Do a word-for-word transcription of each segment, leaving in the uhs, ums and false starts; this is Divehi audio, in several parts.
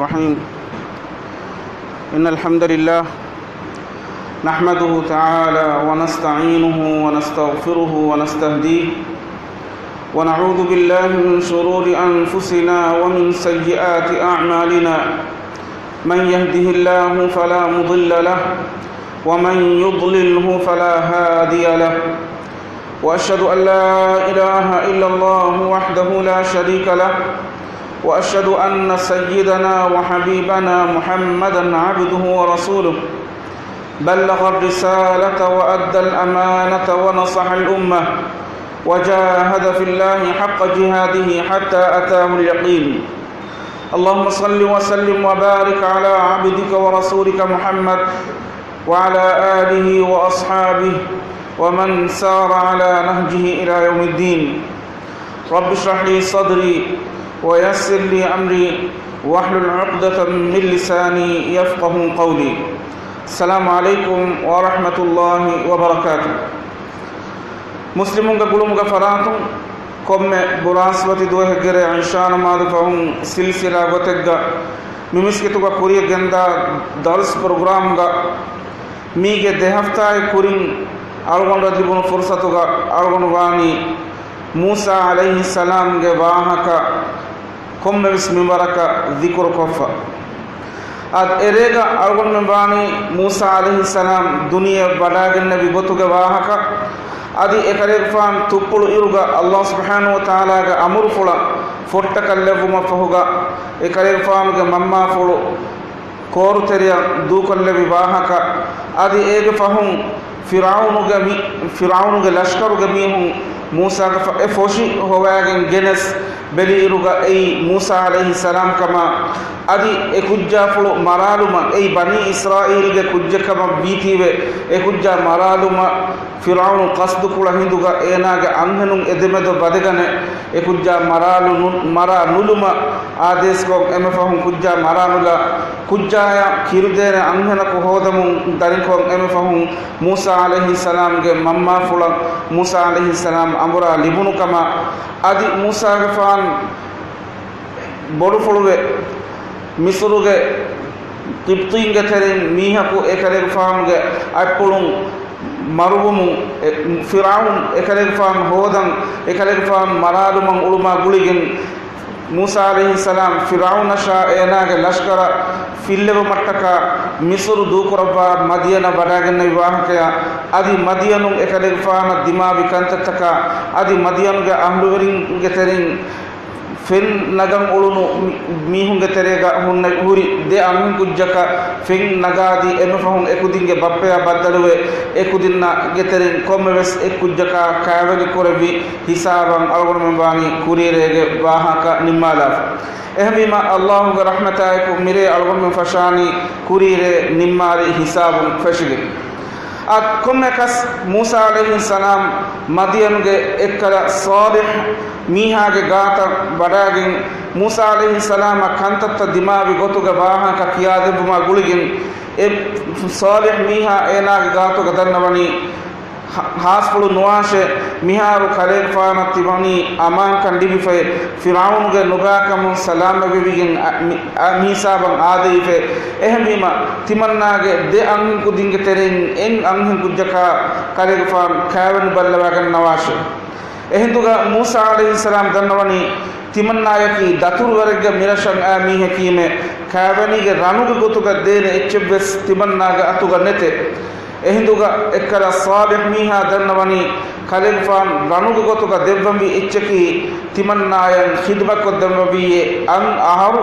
الرحيم. إن الحمد لله نحمده تعالى ونستعينه ونستغفره ونستهديه، ونعوذ بالله من شرور أنفسنا ومن سيئات أعمالنا. من يهده الله فلا مضل له، ومن يضلله فلا هادي له. وأشهد أن لا إله إلا الله وحده لا شريك له، وأشهد أن سيدنا وحبيبنا محمدا عبده ورسوله، بلغ الرسالة وأدى الأمانة ونصح الأمة، وجاهد في الله حق جهاده حتى أتاه اليقين. اللهم صل وسلم وبارك على عبدك ورسولك محمد وعلى آله وأصحابه ومن سار على نهجه إلى يوم الدين. رب اشرح لي صدري ويسر لي أمري واحلل عقدة من لساني يفقه قولي. السلام عليكم ورحمة الله وبركاته. މުސްލިމުންގެ ގުޅުމުގެ ފަރާތުން ކޮންމެ ބުރާސްވަތި ދުވަހެއްގެ ރޭ އިޝާ ނަމާދު ފަހުން ސިލްސިލާ ގޮތެއްގަ މި މިސްކިތުގަ ކުރިޔަށް ގެންދާ ދަރުސް ޕްރޮގްރާމްގަ މީގެ ދެ ހަފްތާއެއް ކުރިން އަޅުގަނޑަށް ލިބުނު ފުރުސަތުގަ އަޅުގަނޑު ވާނީ މޫސާ ޢަލައިހިއްސަލާމްގެ ވާހަކަ ކޮންމެވެސް މިންވަރަކަށް ޛިކުރު ކޮށްފަ. އަދި އެރޭގަ އަޅުގަނޑުމެން ވާނީ މޫސާ ޢަލައިހިއްސަލާމް ދުނިޔެ ވަޑާގެންނެވި ގޮތުގެ ވާހަކަ، އަދި އެކަލޭގެފާނު ތުއްޕުޅު އިރުގަ ﷲ ސުބްޙާނަހޫ ވަތަޢާލާގެ އަމުރުފުޅަށް ފޮށްޓަކަށްލެއްވުމަށްފަހުގަ އެކަލޭގެފާނުގެ މަންމާފުޅު ކޯރުތެރެއަށް ދޫކޮށްލެވި ވާހަކަ، އަދި އޭގެ ފަހުން ފިރްޢައުނުގެ މި-، ފިރްޢައުނުގެ ލަޝްކަރުގެ މީހުން މޫސާގެ ފަ-، އެ ފޮށި ހޮވާގެން ގެނެސް ބެލިއިރުގަ އެއީ މޫސާ ޢަލައިހިއްސަލާމް ކަމަށް، އަދި އެ ކުއްޖާފުޅު މަރާލުމަށް، އެއީ ބަނީ އިސްރާއީލްގެ ކުއްޖެއް ކަމަށް ވީތީވެ، އެ ކުއްޖާ މަރާލުމަށް ފިރްޢައުނު ޤަޞްދުކުޅަ ހިނދުގަ އޭނާގެ އަންހެނުން އެދެމެދު ވަދެގަނެ، އެ ކުއްޖާ މަރާލު ނު-، މަރާ ނުލުމަށް އާދޭސްކޮށް، އެންމެ ފަހުން ކުއްޖާ މަރާ ނުލާ، ކުއްޖާޔަށް ކިރުދޭނެ އަންހެނަކު ހޯދަމުން ދަނިކޮށް، އެންމެ ފަހުން މޫސާ ޢަލައިހިއްސަލާމްގެ މަންމާފުޅަށް މޫސާ ޢަލައިހިއްސަލާމް އަނބުރާ ލިބުނު ކަމަށް، އަދި މޫސާގެފާން ބޮޑުފުޅުވެ، މިސުރުގެ ޤިބްޠީންގެ ތެރެއިން މީހަކު އެކަލޭގެފާނުގެ އަތްޕުޅުން މަރުވުމުން، އެ، ފިރްޢައުން އެކަލޭގެފާނު ހޯދަން، އެކަލޭގެފާނު މަރާލުމަށް އުޅުމާ ގުޅިގެން، މޫސާ ޢަލައިހިއްސަލާމް ފިރްޢައުނަށާ އޭނާގެ ލަޝްކަރަށް ފިއްލެވުމަށްޓަކާ މިސުރު ދޫކުރައްވާ މަދިޔަނަށް ވަޑާގެންނެވި ވާހަކަޔާ، އަދި މަދިޔަނުން އެކަލޭގެފާނަށް ދިމާވި ކަންތައްތަކާ، އަދި މަދިޔަނުގެ އަހުލުވެރިންގެ ތެރެއިން ފެން ނަގަން އުޅުނު މި-، މީހުންގެ ތެރޭގަ ހުންނެ ހުރި ދެ އަންހެން ކުއްޖަކަށް ފެން ނަގާދީ، އެންމެ ފަހުން އެކުދިންގެ ބައްޕަޔާ ބައްދަލުވެ، އެކުދިންނަށް ގެ ތެރެއިން ކޮންމެވެސް އެއް ކުއްޖަކާ ކައިވެނި ކުރެއްވި ހިސާބަށް އަޅުގަނޑުމެން ވާނީ ކުރީރޭގެ ވާހަކަ ނިންމާލާފަ. އެހެންވީމަ، ﷲ ގެ ރަޙްމަތާއެކު މިރޭ އަޅުގަނޑުމެން ފަށާނީ ކުރީރޭ ނިންމާލި ހިސާބުން ފެށިގެން. އަދި ކޮންމެއަކަސް މޫސާ ޢަލައިހިއްސަލާމް މަދިޔަނުގެ އެއްކަލަ ޞާލިޙް މީހާގެ ގާތަށް ވަޑާގެން، މޫސާ ޢަލައިހިއްސަލާމަށް ކަންތައްތައް ދިމާވި ގޮތުގެ ވާހަކަ ކިޔާދެއްވުމާ ގުޅިގެން، އެ ޞާލިޙް މީހާ އޭނާގެ ގާތުގަ ދަންނަވަނީ، ހާ-، ހާސްފުޅު ނުވާށޭ، މިހާރު ކަލޭގެފާނަށް ތިމަނީ އަމާންކަން ލިބިފައި، ފިރްޢައުނުގެ ނުބާކަމުން ސަލާމަތްވެވިގެން އަ-، މި-، އަ-، މިހިސާބަށް އާދެވިފައި. އެހެންވީމަ، ތިމަންނާގެ ދެ އަންހެން ކުދިންގެ ތެރެއިން އެއް އަންހެން ކުއްޖަކާ ކަލޭގެފާނު ކައިވެނި ބައްލަވާގަންނަވާށޭ. އެހިނދުގަ މޫސާ ޢަލައިހިއްސަލާމް ދަންނަވަނީ، ތިމަންނާޔަކީ ދަތުރުވަރެއްގެ މިރަށަށް އައި މީހަކީމެ، ކައިވެނީގެ ރަނުގެ ގޮތުގަ ދޭނެ އެއްޗެއްވެސް ތިމަންނާގެ އަތުގަ ނެތެ. އެހިނދުގަ އެއްކަލަ ޞާލިޙް މީހާ ދަންނަވަނީ، ކަލޭގެފާނު ރަނުގެ ގޮތުގަ ދެއްވަންވީ އެއްޗަކީ، ތިމަންނާޔަށް ޚިދުމަތްކޮށްދެއްވަންވީއޭ އަށް އަހަރު،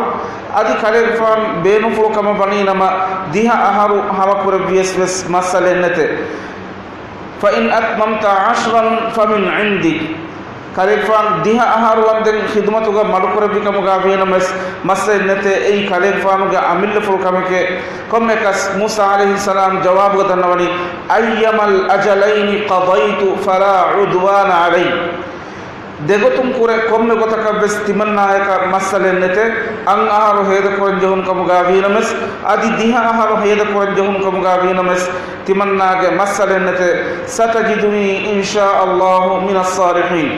އަދި ކަލޭގެފާނު ބޭނުންފުޅު ކަމަށް ވަނީނަމަ، ދިހަ އަހަރު ހަމަކުރެއްވިޔަސް ވެސް މައްސަލައެއް ނެތެ. فإن أتممت عشرا فمن عندك. ކަލޭގެފާނު ދިހަ އަހަރު ވަންދެން ޚިދުމަތުގަ މަޑުކުރެއްވި ކަމުގަ ވީނަމަވެސް މައްސަލައެއް ނެތޭ. އެއީ ކަލޭގެފާނުގެ އަމިއްލަފުޅު ކަމެކޭ. ކޮންމެއަކަސް މޫސާ ޢަލައިހިއްސަލާމް ޖަވާބުގަ ދަންނަވަނީ، أيما الأجلين قضيت فلا عدوان علي. ދެގޮތުން ކުރެ ކޮންމެ ގޮތަކަށްވެސް ތިމަންނާޔަކަށް މައްސަލައެއް ނެތޭ. އަށް އަހަރު ހޭދަކުރަން ޖެހުނު ކަމުގަ ވީނަމަވެސް، އަދި ދިހަ އަހަރު ހޭދަކުރަން ޖެހުނު ކަމުގަ ވީނަމަވެސް، ތިމަންނާގެ މައްސަލައެއް ނެތޭ. ستجدني إن شاء الله من الصالحين.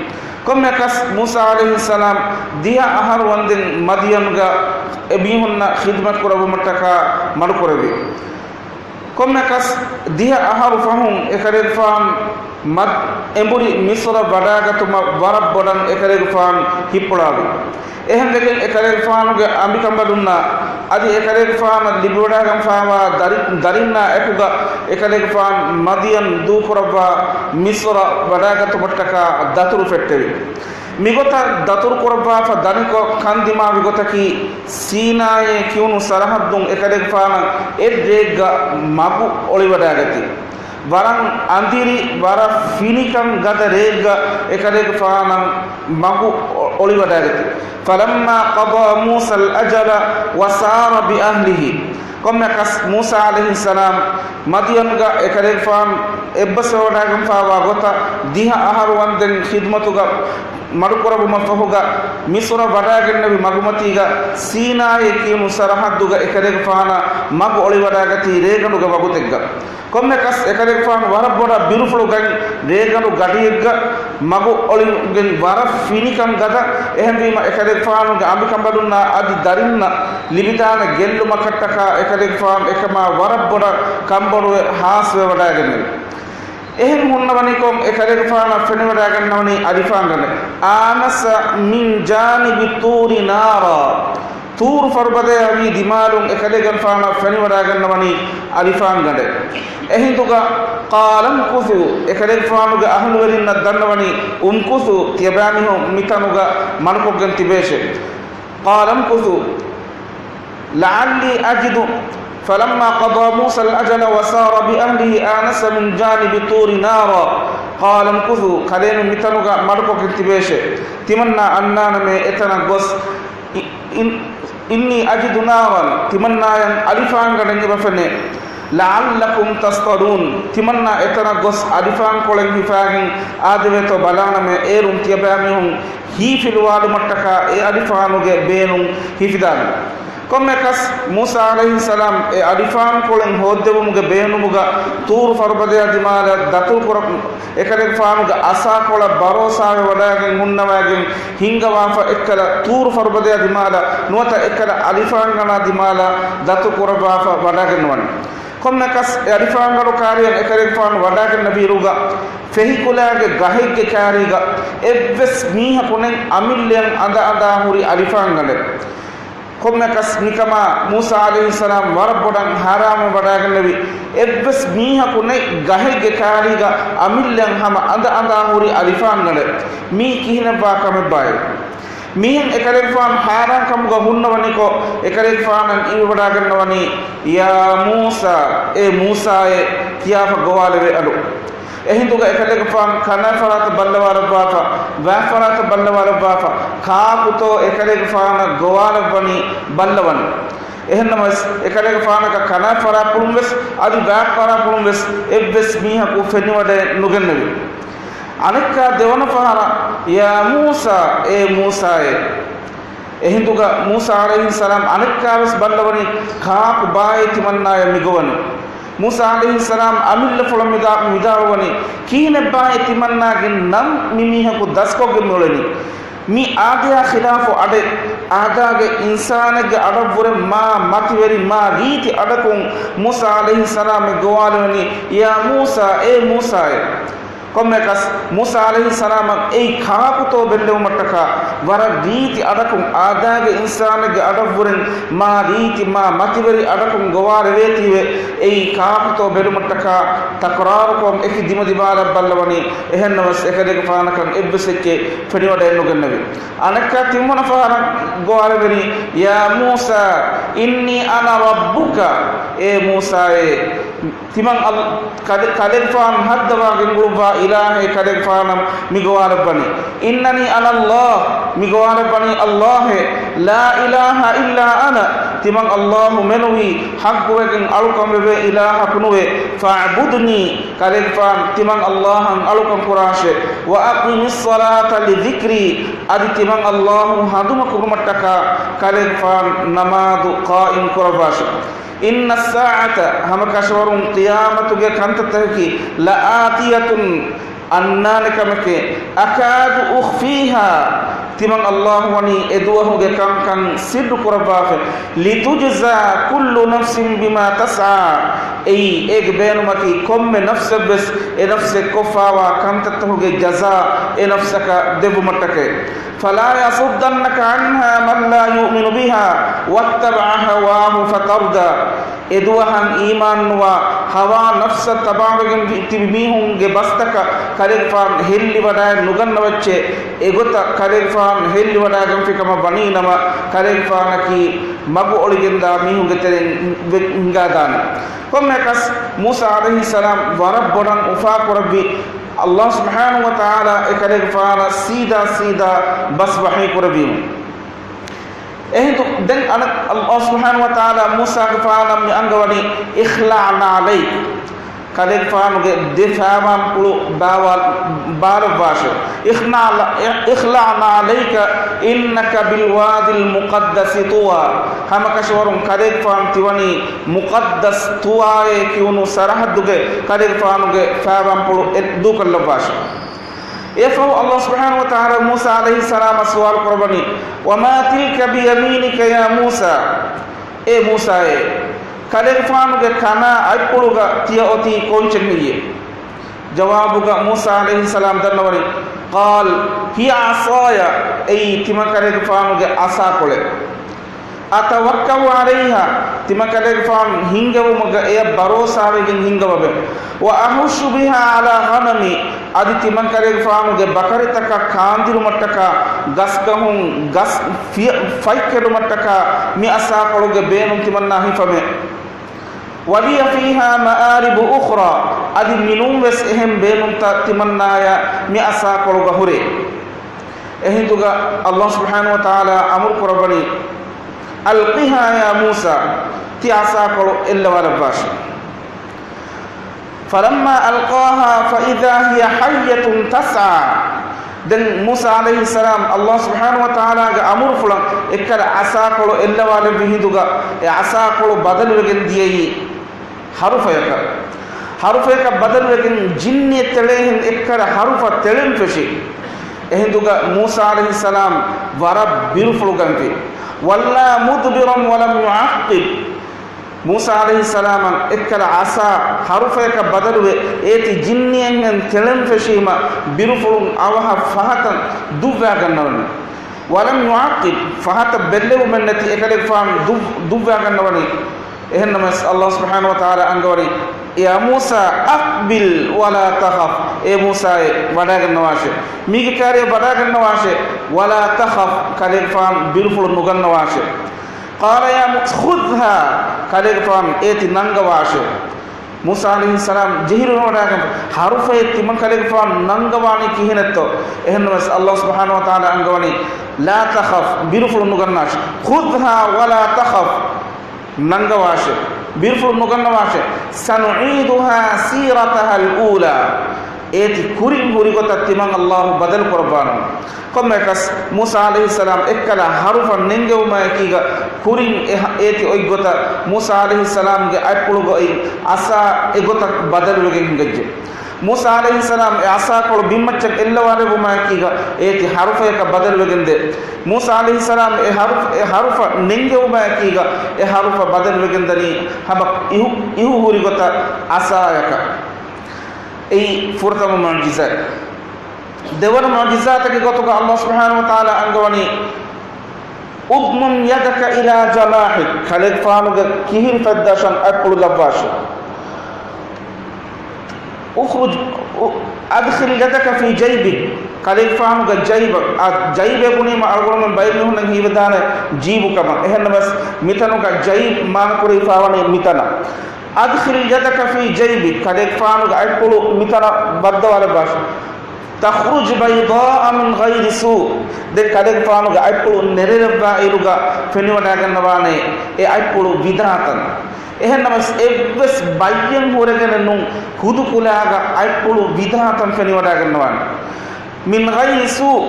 ކޮންމެއަކަސް މޫސާ ޢަލައިހިއްސަލާމް ދިހަ އަހަރު ވަންދެން މަދްޔަންގަ އެމީހުންނަށް ޚިދުމަތް ކުރެއްވުމަށްޓަކާ މަޑުކުރެއްވި. ކޮންމެއަކަސް ދިހަ އަހަރު ފަހުން އެކަލޭގެފާން މަދް އެނބުރި މިޞްރަށް ވަޑާގަތުމަށް ވަރަށް ބޮޑަށް އެކަލޭގެފާން ހިއްޕުޅާވި. އެހެންވެގެން އެކަލޭގެފާނުގެ އަނބިކަނބަލުންނާ އަދި އެކަލޭގެފާނަށް ލިބިވަޑާގެންފާވާ ދަރި-، ދަރިންނާ އެކުގަ އެކަލޭގެފާން މަދްޔަން ދޫކުރައްވާ މިޞްރަށް ވަޑާގަތުމަށްޓަކާ ދަތުރު ފެއްޓެވި. މިގޮތަށް ދަތުރުކުރައްވާފަ ދަނިކޮށް ކަންދިމާވި ގޮތަކީ، ސީނާއޭ ކިޔުނު ސަރަހައްދުން އެކަލޭގެފާނަށް އެއްރެއެއްގަ މަގު އޮޅިވަޑާގަތީ. ވަރަށް އަނދިރި، ވަރަށް ފިނިކަން ގަދަ ރެއެއްގަ އެކަލޭގެފާނަށް މަގު އޮ-، އޮޅިވަޑާގަތީ. فلما قضى موسى الأجل وسار بأهله. ކޮންމެއަކަސް މޫސާ ޢަލައިހިއްސަލާމް މަދްޔަންގަ އެކަލޭގެފާން އެއްބަސްވެވަޑާގެންފާވާ ގޮތަށް ދިހަ އަހަރު ވަންދެން ޚިދުމަތުގަ މަޑުކުރެއްވުމަށްފަހުގަ މިޞްރަށް ވަޑާގެންނެވި މަގުމަތީގަ ސީނާއޭ ކިޔުނު ސަރަހައްދުގަ އެކަލޭގެފާނަށް މަގު އޮޅިވަޑާގަތީ ރޭގަނޑުގެ ވަގުތެއްގަ. ކޮންމެއަކަސް އެކަލޭގެފާނު ވަރަށް ބޮޑަށް ބިރުފުޅުގައި ރޭގަނޑު ގަޑިއެއްގަ މަގު އޮޅިގެން ވަރަށް ފިނިކަން ގަދަ. އެހެންވީމަ އެކަލޭގެފާނުގެ އަނބިކަނބަލުންނާ އަދި ދަރިންނަށް ލިބިދާނެ ގެއްލުމަކަށްޓަކާ އެކަލޭގެފާނު އެކަމާ ވަރަށް ބޮޑަށް ކަންބޮޑުވެ ހާސްވެވަޑާގެންނެވި. އެހެން ހުންނަވަނިކޮށް އެކަލޭގެފާނަށް ފެނިވަޑާގަންނަވަނީ އަލިފާންގަނޑެއް. آنس من جانب الطور نارا. ޠޫރު ފަރުބަދަޔާ ވީ ދިމާލުން އެކަލޭގެފާނަށް ފެނިވަޑާގަންނަވަނީ އަލިފާންގަނޑެއް. އެހިނދުގަ قال امكثوا، އެކަލޭގެފާނުގެ އަހުލުވެރިންނަށް ދަންނަވަނީ، امكثوا، ތިޔަބައިމީހުން މިތަނުގަ މަޑުކޮށްގެން ތިބޭށޭ. قال امكثوا لعلي أجد، فلما قضى موسى الأجل وسار بأهله آنس من جانب الطور نارا قال امكثوا، ކަލޭމެން މިތަނުގަ މަޑުކޮށްގެން ތިބޭށޭ. ތިމަންނާ އަންނާނަމޭ އެތަނަށް ގޮސް، އި-، އިން-، إني أجد نارا، ތިމަންނާޔަށް އަލިފާންގަނޑެއް އެބަފެނޭ. لعلكم تصطلون، ތިމަންނާ އެތަނަށް ގޮސް އަލިފާންކޮޅެއް ހިފާގެން އާދެވޭތޯ ބަލާނަމޭ، އޭރުން ތިޔަބައިމީހުން ހީފިލުވާލުމަށްޓަކާ އެ އަލިފާނުގެ ބޭނުން ހިފިދާނެ. ކޮންމެއަކަސް މޫސާ ޢަލައިހިއްސަލާމް އެ އަލިފާންކޮޅެއް ހޯއްދެވުމުގެ ބޭނުމުގަ ޠޫރު ފަރުބަދަޔާ ދިމާލަށް ދަތުރުކުރަ-، އެކަލޭގެފާނުގެ އަސާކޮޅަށް ބަރޯސާވެ ވަޑާގެން ހުންނަވައިގެން ހިންގަވާފަ އެއްކަލަ ޠޫރު ފަރުބަދަޔާ ދިމާލަށް ނުވަތަ އެއްކަލަ އަލިފާންގަނޑާ ދިމާލަށް ދަތުރު ކުރައްވާފަ ވަޑާގެންނަވަނީ. ކޮންމެއަކަސް އެ އަލިފާންގަނޑު ކާރިޔަށް އެކަލޭގެފާނު ވަޑާގެންނެވިއިރުގަ ފެހިކުލާގެ ގަހެއްގެ ކާރީގަ އެއްވެސް މީހަކު ނެތް އަމިއްލައަށް އަނދައަނދާ ހުރި އަލިފާންގަނޑެއް. ކޮންމެއަކަސް މިކަމާ މޫސާ ޢަލައިހިއްސަލާމް ވަރަށް ބޮޑަށް ހައިރާންވެ ވަޑާގެންނެވި. އެއްވެސް މީހަކު ނެތް ގަހެއްގެ ކާރީގަ އަމިއްލައަށް ހަމަ އަނދައަނދާ ހުރި އަލިފާންގަނޑެއް. މީ ކިހިނެއްވާ ކަމެއްބާއޭ؟ މިހެން އެކަލޭގެފާނު ހައިރާންކަމުގަ ހުންނަވަނިކޮށް، އެކަލޭގެފާނަށް އިވިވަޑާގަންނަވަނީ، يا موسى، އޭ މޫސާއޭ، ކިޔާފަ ގޮވާލެވޭ އަޑު. އެހިނދުގަ އެކަލޭގެފާނު ކަނާ ފަރާތަށް ބައްލަވާލައްވާފަ، ވާ ފަރާތަށް ބައްލަވާލައްވާފަ، ކާކުތޯ އެކަލޭގެފާނަށް ގޮވާލައްވަނީ ބައްލަވަން. އެހެންނަމަވެސް، އެކަލޭގެފާނަކަށް ކަނާ ފަރާތްޕުޅުން ވެސް، އަދި ވާ ފަރާތްޕުޅުން ވެސް އެއްވެސް މީހަކު ފެނިވަޑައެއް ނުގެންނެވި. އަނެއްކާ ދެވަނަ ފަހަރަށް، يا موسى، އޭ މޫސާއޭ. އެހިނދުގަ މޫސާ ޢަލައިހިއްސަލާމް އަނެއްކާވެސް ބައްލަވަނީ، ކާކު ބާއޭ ތިމަންނާޔަށް މިގޮވަނީ؟ މޫސާ ޢަލައިހިއްސަލާމް އަމިއްލަފުޅަށް މިދާ-، މިވިދާޅުވަނީ، ކިހިނެއްބާއޭ ތިމަންނާގެ ނަން މި މީހަކު ދަސްކޮށްގެން މިއުޅެނީ؟ މި އާދަޔާ ޚިލާފު އަޑެއް، އާދައިގެ އިންސާނެއްގެ އަޑަށްވުރެ މާ މަތިވެރި މާ ރީތި އަޑަކުން މޫސާ ޢަލައިހިއްސަލާމް މި ގޮވާލެވެނީ، يا موسى، އޭ މޫސާއޭ. ކޮންމެއަކަސް، މޫސާ ޢަލައިހިއްސަލާމަށް އެއީ ކާކުތޯ ބެއްލެވުމަށްޓަކާ، ވަރަށް ރީތި އަޑަކުން އާދައިގެ އިންސާނެއްގެ އަޑަށްވުރެން މާ ރީތި މާ މަތިވެރި އަޑަކުން ގޮވާލެވޭތީވެ، އެއީ ކާކުތޯ ބެލުމަށްޓަކާ ތަކުރާރުކޮށް އެކި ދިމަދިމާލަށް ބައްލަވަނީ. އެހެންނަމަވެސް، އެކަލޭގެފާނަކަށް އެއްވެސް އެއްޗެއް ފެނިވަޑައެއް ނުގެންނެވި. އަނެއްކާ ތިންވަނަ ފަހަރަށް ގޮވާލެވެނީ، يا موسى إني أنا ربك، އޭ މޫސާއޭ، ތިމަން އަލް-، ކަލެ-، ކަލޭގެފާނު ހައްދަވާ ގެންގުޅުއްވާ އިލާހޭ ކަލޭގެފާނަށް މި ގޮވާލައްވަނީ. إنني أنا الله، މި ގޮވާލައްވަނީ ﷲ އޭ. لا إله إلا أنا، ތިމަން ﷲ މެނުވީ ޙައްޤުވެގެން އަޅުކަންވެވޭ އިލާހަކު ނުވޭ. فاعبدني، ކަލޭގެފާނު ތިމަން ﷲ އަށް އަޅުކަން ކުރާށޭ. وأقم الصلاة لذكري، އަދި ތިމަން ﷲ ހަނދުމަކުރުމަށްޓަކާ ކަލޭގެފާނު ނަމާދު ޤާއިމް ކުރައްވާށޭ. إن الساعة، ހަމަކަށަވަރުން ޤިޔާމަތުގެ ކަންތައްތަކަކީ، لآتية، އަންނާނެ ކަމެކޭ. أكاد أخفيها، ތިމަން ﷲ ވަނީ އެދުވަހުގެ ކަންކަން ސިއްރު ކުރައްވާފަ. لتجزى كل نفس بما تسعى، އެއީ އޭގެ ބޭނުމަކީ ކޮންމެ ނަފްސެއްވެސް އެ ނަފްސެއް ކޮށްފާވާ ކަންތައްތަހުގެ ޖަޒާ އެ ނަފްސަކަށް ދެއްވުމަށްޓަކައި. فلا يصدنك عنها من لا يؤمن بها واتبع هواه فتردى. އެދުވަހަށް އީމާންނުވާ، ހަވާ ނަފްސަށް ތަބާވެގެން ތިބި މީހުންގެ ބަސްތަކަށް ކަލޭގެފާނު ހެއްލިވަޑައެއް ނުގަންނަވައްޗޭ. އެގޮތަށް ކަލޭގެފާނު ހެއްލިވަޑައިގެންފި ކަމަށް ވަނީ ނަމަ، ކަލޭގެފާނަކީ މަގު އޮޅިގެންދާ މީހުންގެ ތެރެއިން ވެ-، ހިނގާދާނެ. ކޮންމެއަކަސް މޫސާ ޢަލައިހިއްސަލާމް ވަރަށް ބޮޑަށް އުފާކުރެއްވި، ﷲ ސުބްޙާނަހޫ ވަތަޢާލާ އެކަލޭގެފާނަށް ސީދާ ސީދާ ބަސް ވަޙީ ކުރެއްވީމު. އެހިނދު ދެން އަނެއް ﷲ ސުބްޙާނަހޫ ވަތަޢާލާ މޫސާގެފާނަށް މި އަންގަވަނީ، اخلع نعليك، ކަލޭގެފާނުގެ ދެ ފައިވާންޕުޅު ބާވާ-، ބާލައްވާށެ. اخلع، اخلع نعليك إنك بالواد المقدس طوى. ހަމަކަށަވަރުން ކަލޭގެފާނު ތިވަނީ މުޤައްދަސް ޠުވާއޭ ކިޔުނު ސަރަޙައްދުގެ ކަލޭގެފާނުގެ ފައިވާންޕުޅު އެ-، ދޫކޮށްލައްވާށެ. އެއަށްފަހު ﷲ ސުބްޙާނަހޫ ވަތަޢާލާ މޫސާ ޢަލައިހިއްސަލާމަށް ސުވާލު ކުރައްވަނީ، وما تلك بيمينك يا موسى؟ އޭ މޫސާއޭ، ކަލޭގެފާނުގެ ކަނާ އަތްޕުޅުގަ ތިޔަ އޮތީ ކޮންޗެއް ހެއްޔޭ؟ ޖަވާބުގަ މޫސާ ޢަލައިހިއްސަލާމް ދަންނަވަނީ، قال هي عصاي، އެއީ ތިމަންކަލޭގެފާނުގެ ޢަޞާކޮޅެއް. أتوكأ عليها، ތިމަންކަލޭގެފާނު ހިންގެވުމުގަ އެޔަށް ބަރޯސާވެގެން ހިންގަވަމެ. وأهش بها على غنمي، އަދި ތިމަންކަލޭގެފާނުގެ ބަކަރިތަކަށް ކާންދިނުމަށްޓަކާ ގަސްގަހުން ގަސް ފިޔަ-، ފަތްކެޑުމަށްޓަކާ މި ޢަޞާކޮޅުގެ ބޭނުން ތިމަންނާ ހިފަމެ. ولي فيها مآرب أخرى، އަދި މިނޫންވެސް އެހެން ބޭނުންތައް ތިމަންނާޔަށް މި ޢަޞާކޮޅުގަ ހުރޭ. އެހިނދުގަ ﷲ ސުބްޙާނަހޫ ވަތަޢާލާ އަމުރު ކުރައްވަނީ، ألقها يا موسى، ތި ޢަޞާކޮޅު އެއްލަވާލައްވާށެ. فلما ألقاها فإذا هي حية تسعى. ދެން މޫސާ ޢަލައިހިއްސަލާމް ﷲ ސުބްޙާނަހޫ ވަތަޢާލާގެ އަމުރުފުޅަށް އެއްކަލަ ޢަޞާކޮޅު އެއްލަވާލެއްވި ހިނދުގަ، އެ ޢަޞާކޮޅު ބަދަލުވެގެން ދިޔައީ ޙަރުފަޔަކަށް. ޙަރުފަޔަކަށް ބަދަލުވެގެން ޖިންނިއެއް ތެޅޭހެން އެއްކަލަ ޙަރުފަށް ތެޅެން ފެށި. އެހިނދުގަ މޫސާ ޢަލައިހިއްސަލާމް ވަރަށް ބިރުފުޅު ގަންފި. ولى مدبرا ولم يعقب. މޫސާ ޢަލައިހިއްސަލާމަށް އެއްކަލަ ޢަޞާ ޙަރުފަޔަކަށް ބަދަލުވެ، އޭތި ޖިންނިއެއްހެން ތެޅެން ފެށީމަ، ބިރުފުޅުން އަވަހަށް ފަހަތަށް ދުއްވާގަންނަވަނީ. ولم يعقب، ފަހަތަށް ބެއްލެވުމެއް ނެތި އެކަލޭގެފާނު ދުއް-، ދުއްވާގަންނަވަނީ. އެހެންނަމަވެސް، ﷲ ސުބްޙާނަހޫ ވަތަޢާލާ އަންގަވަނީ، يا موسى أقبل ولا تخف، އޭ މޫސާއޭ، ވަޑާގަންނަވާށޭ. މީގެ ކާރިއަށް ވަޑާގަންނަވާށޭ. ولا تخف، ކަލޭގެފާނު ބިރުފުޅު ނުގަންނަވާށޭ. قال يا موسى خذها، ކަލޭގެފާނު އޭތި ނަންގަވާށޭ. މޫސާ ޢަލައިހިއްސަލާމް ޖެހިލުން ވަޑާގަން، ޙަރުފައެއް ތިމަން ކަލޭގެފާނު ނަންގަވާނީ ކިހިނެއްތޯ؟ އެހެންނަމަވެސް، ﷲ ސުބްޙާނަހޫ ވަތަޢާލާ އަންގަވަނީ، لا تخف، ބިރުފުޅު ނުގަންނާށޭ. خذها ولا تخف، ނަންގަވާށޭ، ބިރުފުޅު ނުގަންނަވާށޭ. سنعيدها سيرتها الأولى، އޭތި ކުރިން ހުރި ގޮތަށް ތިމަން ﷲ ބަދަލު ކުރައްވާނަން. ކޮންމެއަކަސް، މޫސާ ޢަލައިހިއްސަލާމް އެއްކަލަ ޙަރުފަށް ނެންގެވުމާއެކީގަ ކުރިން އެ-، އޭތި އޮތްގޮތަށް މޫސާ ޢަލައިހިއްސަލާމްގެ އަތްޕުޅުގައި ޢަޞާ އެގޮތަށް ބަދަލުވެގެން ހިނގައްޖެ. މޫސާ ޢަލައިހިއްސަލާމް އެ ޢަޞާކޮޅު ބިންމައްޗަށް އެއްލަވާލެއްވުމާއެކީގަ އޭތި ޙަރުފަޔަކަށް ބަދަލުވެގެންދޭ. މޫސާ ޢަލައިހިއްސަލާމް އެ ޙަރުފަ، އެ ޙަރުފަށް ނެންގެވުމާއެކީގަ އެ ޙަރުފަށް ބަދަލުވެގެންދަނީ ހަމަ އިހު، އިހު ހުރި ގޮތަށް ޢަޞާޔަކަށް. އެއީ ފުރަތަމަ މުޢުޖިޒާތް. ދެވަނަ މުޢުޖިޒާތެއްގެ ގޮތުގަ ﷲ ސުބްޙާނަހޫ ވަތަޢާލާ އަންގަވަނީ، اضمم يدك إلى جناحك، ކަލޭގެފާނުގެ ކިހިރި ފަތްދަށަށް އަތްޕުޅު ލައްވާށޭ. اخرج، أدخل يدك في جيبك، ކަލޭގެފާނުގެ ޖައިބަށް، އާ، ޖައިބޭ ބުނީމަ އަޅުގަނޑުމެން ބައެއްމީހުންނަށް ހީވެދާނެ ޖީބު ކަމަށް. އެހެންނަމަވެސް، މިތަނުގަ ޖައިބް މާނަކުރެވިފާވަނީ މިތަނަށް. أدخل يدك في جيبك، ކަލޭގެފާނުގެ އަތްޕުޅު މިތަނަށް ވައްދަވާލައްވާށޭ. تخرج بيضاء من غير سوء. ދެން ކަލޭގެފާނުގެ އަތްޕުޅު ނެރެލައްވާ އިރުގަ ފެނިވަޑައިގަންނަވާނެ އެ އަތްޕުޅު ވިދާތަން. އެހެންނަމަވެސް، އެއްވެސް ބައްޔެއް ހުރެގެނެއް ނޫން، ހުދު ކުލާގަ އަތްޕުޅު ވިދާތަން ފެނިވަޑައިގަންނަވާނެ. من غير سوء.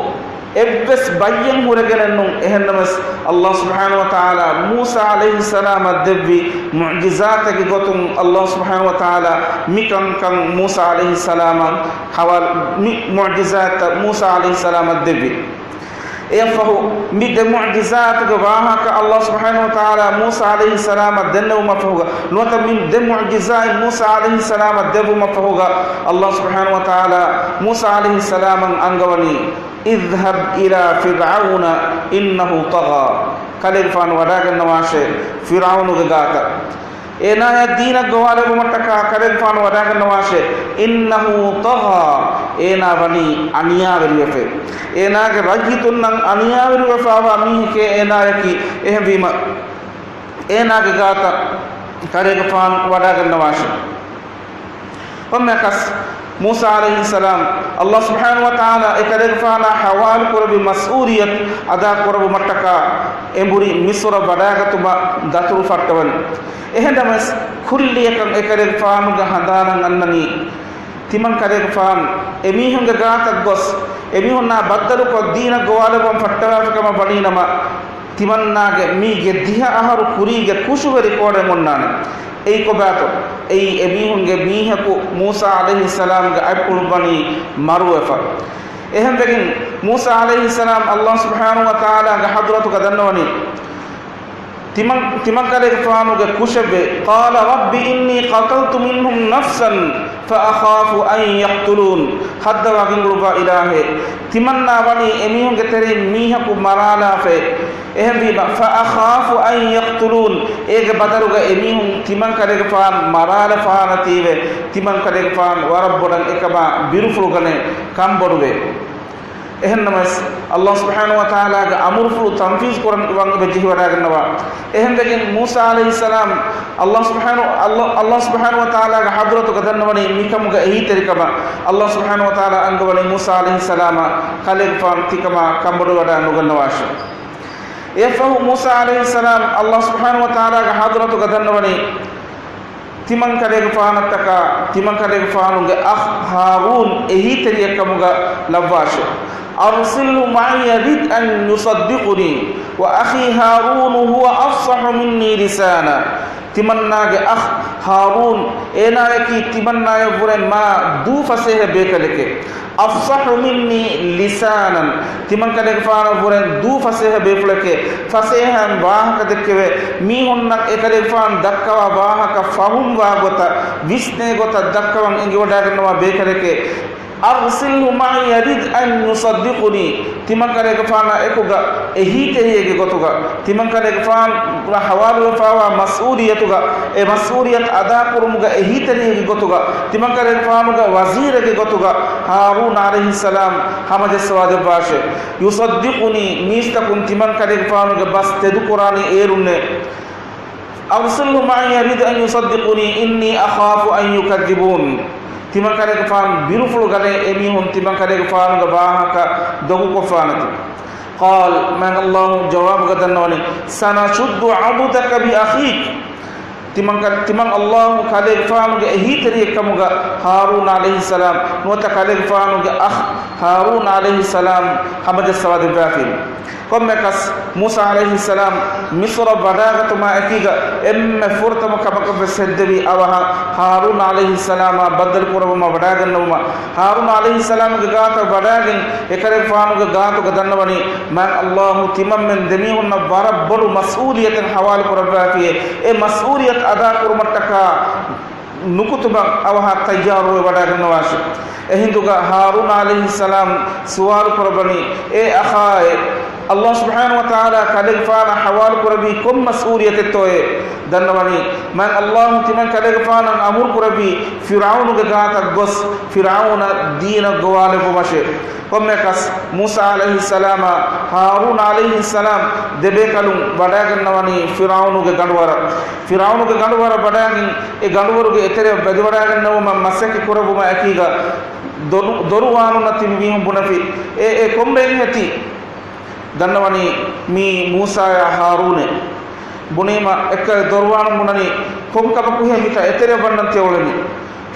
އެއްވެސް ބައްޔެއް ހުރެގެނެއްނު. އެހެންނަމަސް، ﷲ ސުބްޙާނަހޫ ވަތަޢާލާ މޫސާ ޢަލައިހިއްސަލާމަށް ދެއްވި މުޢުޖިޒާތެއްގެ ގޮތުން ﷲ ސުބްޙާނަހޫ ވަތަޢާލާ މިކަންކަން މޫސާ ޢަލައިހިއްސަލާމަށް ޙަވާލު، މި މުޢުޖިޒާތްތައް މޫސާ ޢަލައިހިއްސަލާމަށް ދެއްވި. އެއަށްފަހު މި ދެ މުޢުޖިޒާތުގެ ވާހަކަ ﷲ ސުބްޙާނަހޫ ވަތަޢާލާ މޫސާ ޢަލައިހިއްސަލާމަށް ދެންނެވުމަށްފަހުގަ، ނުވަތަ މި ދެ މުޢުޖިޒާތް މޫސާ ޢަލައިހިއްސަލާމަށް ދެއްވުމަށްފަހުގަ، ﷲ ސުބްޙާނަހޫ ވަތަޢާލާ މޫސާ ޢަލައިހިއްސަލާމަށް އަންގަވަނީ، اذهب إلى فرعون إنه طغى. ކަލޭގެފާނު ވަޑާގަންނަވާށޭ ފިރްޢައުނުގެ ގާތަށް. އޭނާޔަށް ދީނަށް ގޮވާލެއްވުމަށްޓަކާ ކަލޭގެފާނު ވަޑާގަންނަވާށޭ. إنه طغى. އޭނާ ވަނީ އަނިޔާވެރިވެފައި. އޭނާގެ ރައްޔިތުންނަށް އަނިޔާވެރިވެފައިވާ މީހެކޭ އޭނާޔަކީ. އެހެންވީމަ، އޭނާގެ ގާތަށް ކަލޭގެފާނު ވަޑާގަންނަވާށޭ. ކޮންމެއަކަސް، މޫސާ ޢަލައިހިއްސަލާމް، ﷲ ސުބްޙާނަހޫ ވަތަޢާލާ އެކަލޭގެފާނާ ޙަވާލު ކުރެއްވި މަސްއޫލިއްޔަތު އަދާ ކުރެއްވުމަށްޓަކާ އެނބުރި މިޞްރަށް ވަޑާގަތުމަށް ދަތުރު ފައްޓަވަން. އެހެންނަމަވެސް، ކުއްލިއަކަށް އެކަލޭގެފާނުގެ ހަނދާނަށް އަންނަނީ، ތިމަން ކަލޭގެފާނު އެމީހުންގެ ގާތަށް ގޮސް، އެމީހުންނާ ބައްދަލުކޮށް ދީނަށް ގޮވާލެއްވަން ފައްޓަވާފި ކަމަށް ވަނީނަމަ، ތިމަންނާގެ މީގެ ދިހަ އަހަރު ކުރީގެ ކުށުގެ ރިކޯޑެއް އޮންނާނެ. އެއީ ކޮބާތޯ؟ އެއީ އެމީހުންގެ މީހަކު މޫސާ ޢަލައިހިއްސަލާމްގެ އަތްޕުޅުން ވަނީ މަރުވެފަ. އެހެންވެގެން މޫސާ ޢަލައިހިއްސަލާމް ﷲ ސުބްޙާނަހޫ ވަތަޢާލާގެ ޙަޟްރަތުގަ ދަންނަވަނީ، ތިމަން، ތިމަން ކަލޭގެފާނުގެ ކުށެއްވޭ. قال رب إني قتلت منهم نفسا فأخاف أن يقتلون. ހައްދަވާ ގެންގުޅުއްވާ އިލާހޭ، ތިމަންނާ ވަނީ އެމީހުންގެ ތެރެއިން މީހަކު މަރާލާފައޭ. އެހެންވީމަ، فأخاف أن يقتلون، އޭގެ ބަދަލުގަ އެމީހުން ތިމަން ކަލޭގެފާނު މަރާލަފާނަތީވެ، ތިމަން ކަލޭގެފާނު ވަރަށް ބޮޑަށް އެކަމާ ބިރުފުޅުގަނެ ކަންބޮޑުވޭ. އެހެންނަމަވެސް، ﷲ ސުބްޙާނަހޫ ވަތަޢާލާގެ އަމުރުފުޅު ތަންފީޒު ކުރަން ވަން އެބަ ޖެހިވަޑާގަންނަވާ. އެހެންވެގެން މޫސާ ޢަލައިހިއްސަލާމް ﷲ ސުބްޙާނަހޫ، ﷲ، ﷲ ސުބްޙާނަހޫ ވަތަޢާލާގެ ޙަޟްރަތުގަ ދަންނަވަނީ މިކަމުގެ އެހީތެރިކަމަށް. ﷲ ސުބްޙާނަހޫ ވަތަޢާލާ އަންގަވަނީ މޫސާ ޢަލައިހިއްސަލާމަށް ކަލޭގެފާނު ތިކަމާ ކަންބޮޑުވެވަޑައި ނުގަންނަވާށޭ. އެއަށްފަހު މޫސާ ޢަލައިހިއްސަލާމް ﷲ ސުބްޙާނަހޫ ވަތަޢާލާގެ ޙަޟްރަތުގަ ދަންނަވަނީ، ތިމަން ކަލޭގެފާނަށްޓަކާ، ތިމަން ކަލޭގެފާނުގެ އަޚް ހާރޫން އެހީތެރިއެއްކަމުގަ ލައްވާށޭ. أرسله معي يرد أن يصدقني وأخي هارون هو أفصح مني لسانا. ތިމަންނާގެ އަޚް ހާރޫން، އޭނާޔަކީ ތިމަންނާޔަށްވުރެ މާ ދޫ ފަސޭހަ ބޭކަލެކޭ. أفصح مني لسانا، ތިމަން ކަލޭގެފާނަށްވުރެ ދޫ ފަސޭހަ ބޭފުޅެކޭ. ފަސޭހައިން ވާހަކަ ދެއްކެވޭ، މީހުންނަށް އެކަލޭގެފާނު ދައްކަވާ ވާހަކަ ފަހުމްވާ ގޮތަށް، ވިސްނޭ ގޮތަށް ދައްކަވަން އެނގިވަޑައިގަންނަވާ ބޭކަލެކޭ. أرسله معي يرد أن يصدقني، ތިމަން ކަލޭގެފާނާ އެކުގަ އެހީތެރިއެއްގެ ގޮތުގަ، ތިމަން ކަލޭގެފާނު ޙަވާލުވެފައިވާ މަސްއޫލިއްޔަތުގަ، އެ މަސްއޫލިއްޔަތު އަދާކުރުމުގަ އެހީތެރިއެއްގެ ގޮތުގަ، ތިމަން ކަލޭގެފާނުގެ ވަޒީރެއްގެ ގޮތުގަ ހާރޫން ޢަލައިހިއްސަލާމް ހަމަޖައްސަވާދެއްވާށޭ. يصدقني، މީސްތަކުން ތިމަން ކަލޭގެފާނުގެ ބަސް ތެދުކުރާނީ އޭރުންނޭ. أرسله معي يرد أن يصدقني إني أخاف أن يكذبون. ތިމަން ކަލޭގެފާނު ބިރުފުޅު ގަނޭ އެމީހުން ތިމަން ކަލޭގެފާނުގެ ވާހަކަ ދޮގުކޮށްފާނެތި. قال، މާތް ﷲ ޖަވާބުގަ ދަންނަވަނީ، سنشد عضدك بأخيك. ތިމަން ކަ-، ތިމަން ﷲ ކަލޭގެފާނުގެ އެހީތެރިއެއްކަމުގަ ހާރޫން ޢަލައިހިއްސަލާމް ނުވަތަ ކަލޭގެފާނުގެ އަޚް ހާރޫން ޢަލައިހިއްސަލާމް ހަމަޖައްސަވާދެއްވާފިން. ކޮންމެއަކަސް، މޫސާ ޢަލައިހިއްސަލާމް މިޞްރަށް ވަޑާގަތުމާ އެކީގަ އެންމެ ފުރަތަމަ ކަމަކަށްވެސް ހެއްދެވީ އަވަހަށް ހާރޫން ޢަލައިހިއްސަލާމާ ބައްދަލުކުރައްވަމާ ވަޑާގަންނަވުމަށް. ހާރޫން ޢަލައިހިއްސަލާމްގެ ގާތަށް ވަޑާގެން އެކަލޭގެފާނުގެ ގާތުގަ ދަންނަވަނީ، މާތް ﷲ ތިމަންމެން ދެމީހުންނަށް ވަރަށް ބޮޑު މަސްއޫލިއްޔަތެއް ޙަވާލުކުރައްވާފިއޭ، އެ މަސްއޫލިއްޔަތު އަދާކުރުމަށްޓަކާ ނުކުތުމަށް އަވަހަށް ތައްޔާރުވެ ވަޑާގަންނަވާށި. އެހިނދުގަ ހާރޫން ޢަލައިހިއްސަލާމް ސުވާލު ކުރައްވަނީ، އޭ އަޚާއޭ، ﷲ ސުބްޙާނަހޫ ވަތަޢާލާ ކަލޭގެފާނަށް ޙަވާލު ކުރެއްވީ ކޮން މަސްއޫލިއްޔަތެއްތޯއޭ؟ ދަންނަވަނީ، މާތް ﷲ ތިމަން ކަލޭގެފާނަށް އަމުރު ކުރެއްވީ ފިރްޢައުނުގެ ގާތަށް ގޮސް ފިރްޢައުނަށް ދީނަށް ގޮވާލެއްވުމަށޭ. ކޮންމެއަކަސް، މޫސާ ޢަލައިހިއްސަލާމާ ހާރޫން ޢަލައިހިއްސަލާމް ދެބޭކަލުން ވަޑާގަންނަވަނީ ފިރްޢައުނުގެ ގަނޑުވަރަށް. ފިރްޢައުނުގެ ގަނޑުވަރަށް ވަޑާގެން އެ ގަނޑުވަރުގެ އެތެރެއަށް ވަދެވަޑާގަންނަވުމަށް މަސައްކަތް ކުރެއްވުމާ އެކީގަ ދޮރު، ދޮރު ވާނުންނަށް ތިބި މީހުން ބުނެފި، އޭ، އޭ ކޮންބައެއްހޭތީ؟ ދަންނަވަނީ މީ މޫސާޔާ ހާރޫނޭ. ބުނީމަ އެއްކަލެ ދޮރުވާނުން ބުނަނީ، ކޮން ކަމަކުހޭ މިތާ އެތެރެއަށް ވަންނަން ތިއަށް އުޅެނީ؟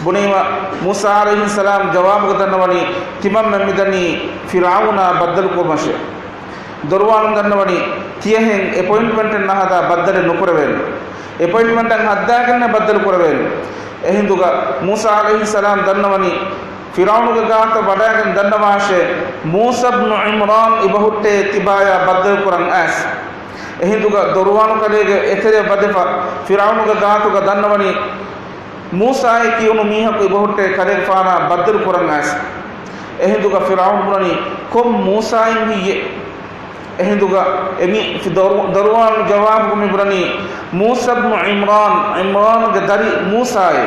ބުނީމަ، މޫސާ ޢަލައިހިއްސަލާމް ޖަވާބުގަ ދަންނަވަނީ، ތިމަންމެން މިދަނީ ފިރްޢައުނާ ބައްދަލުކުރުމަށޭ. ދޮރުވާނު ދަންނަވަނީ، ތިޔަހެން އެޕޮއިންޓްމަންޓެއް ނަހަދާ ބައްދަލެއް ނުކުރެވޭނެ. އެޕޮއިންޓްމަންޓަށް ހައްދާގެންނޭ ބައްދަލު ކުރެވޭނެ. އެހިނދުގަ މޫސާ ޢަލައިހިއްސަލާމް ދަންނަވަނީ، ފިރްޢައުނުގެ ގާތަށް ވަޑާގެން ދަންނަވާށޭ، މޫސާ ބްނު ޢިމްރާން އިބަހުއްޓޭ ތިބާޔާ ބައްދަލުކުރަން އައިސް. އެހިނދުގަ ދޮރުވާނުކަލޭގެ އެތެރެއަށް ވަދެފަ، ފިރްޢައުނުގެ ގާތުގަ ދަންނަވަނީ، މޫސާއޭ ކިޔުނު މީހަކު އިބަހުއްޓޭ ކަލޭގެފާނާ ބައްދަލު ކުރަން އައިސް. އެހިނދުގަ ފިރްޢައުން ބުނަނީ، ކޮން މޫސާއެއް ހެއްޔޭ؟ އެހިނދުގަ އެމީ ފި-، ދޮރު-، ދޮރުވާނު ޖަވާބުގަ މި ބުނަނީ، މޫސާ ބްނު ޢިމްރާން، ޢިމްރާންގެ ދަރި މޫސާއޭ.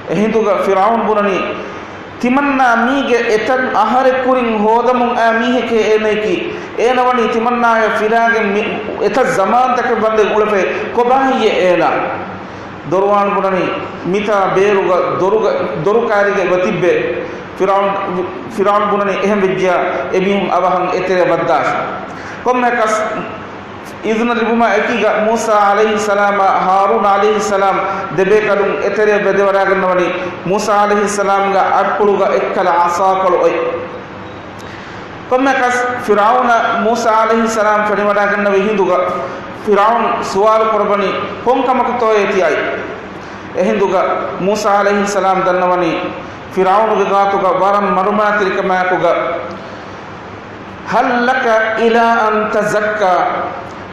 އެހިނދުގަ ފިރްޢައުން ބުނަނީ، ތިމަންނާ މީގެ އެތައް އަހަރެއް ކުރިން ހޯދަމުން އައި މީހެކޭ އޭނަޔަކީ. އޭނަ ވަނީ ތިމަންނާޔަށް ފިލާގެން މި-، އެތައް ޒަމާންތަކެއް ވަންދެން އުޅެފައި، ކޮބާ ހެއްޔޭ އޭނަ؟ ދޮރުވާން ބުނަނީ، މިތާ ބޭރުގަ ދޮރުގަ، ދޮރު ކާރިގަ އެބަ ތިއްބޭ. ފިރްޢައުން، ފިރްޢައުން ބުނަނީ، އެހެން ވެއްޖިޔާ އެމީހުން އަވަހަށް އެތެރެއަށް ވައްދާށި. ކޮންމެއަކަސް އިޒުނަ ލިބުމާ އެކީގަ މޫސާ ޢަލައިހިއްސަލާމާ ހާރޫން ޢަލައިހިއްސަލާމް ދެބޭކަލުން އެތެރެއަށް ވެދެވަޑާގަންނަވަނީ، މޫސާ ޢަލައިހިއްސަލާމްގެ އަތްޕުޅުގަ އެއްކަލަ ޢަޞާކޮޅު އޮތް. ކޮންމެއަކަސް ފިރްޢައުނަށް މޫސާ ޢަލައިހިއްސަލާމް ފެނިވަޑާގަންނަވި ހިނދުގަ، ފިރްޢައުން ސުވާލު ކުރައްވަނީ، ކޮން ކަމަކުތޯއޭ ތި އައީ؟ އެހިނދުގަ މޫސާ ޢަލައިހިއްސަލާމް ދަންނަވަނީ، ފިރްޢައުނުގެ ގާތުގަ ވަރަށް މަރުމާތިލިކަމާއެކުގަ، هل لك إلى أن تزكى؟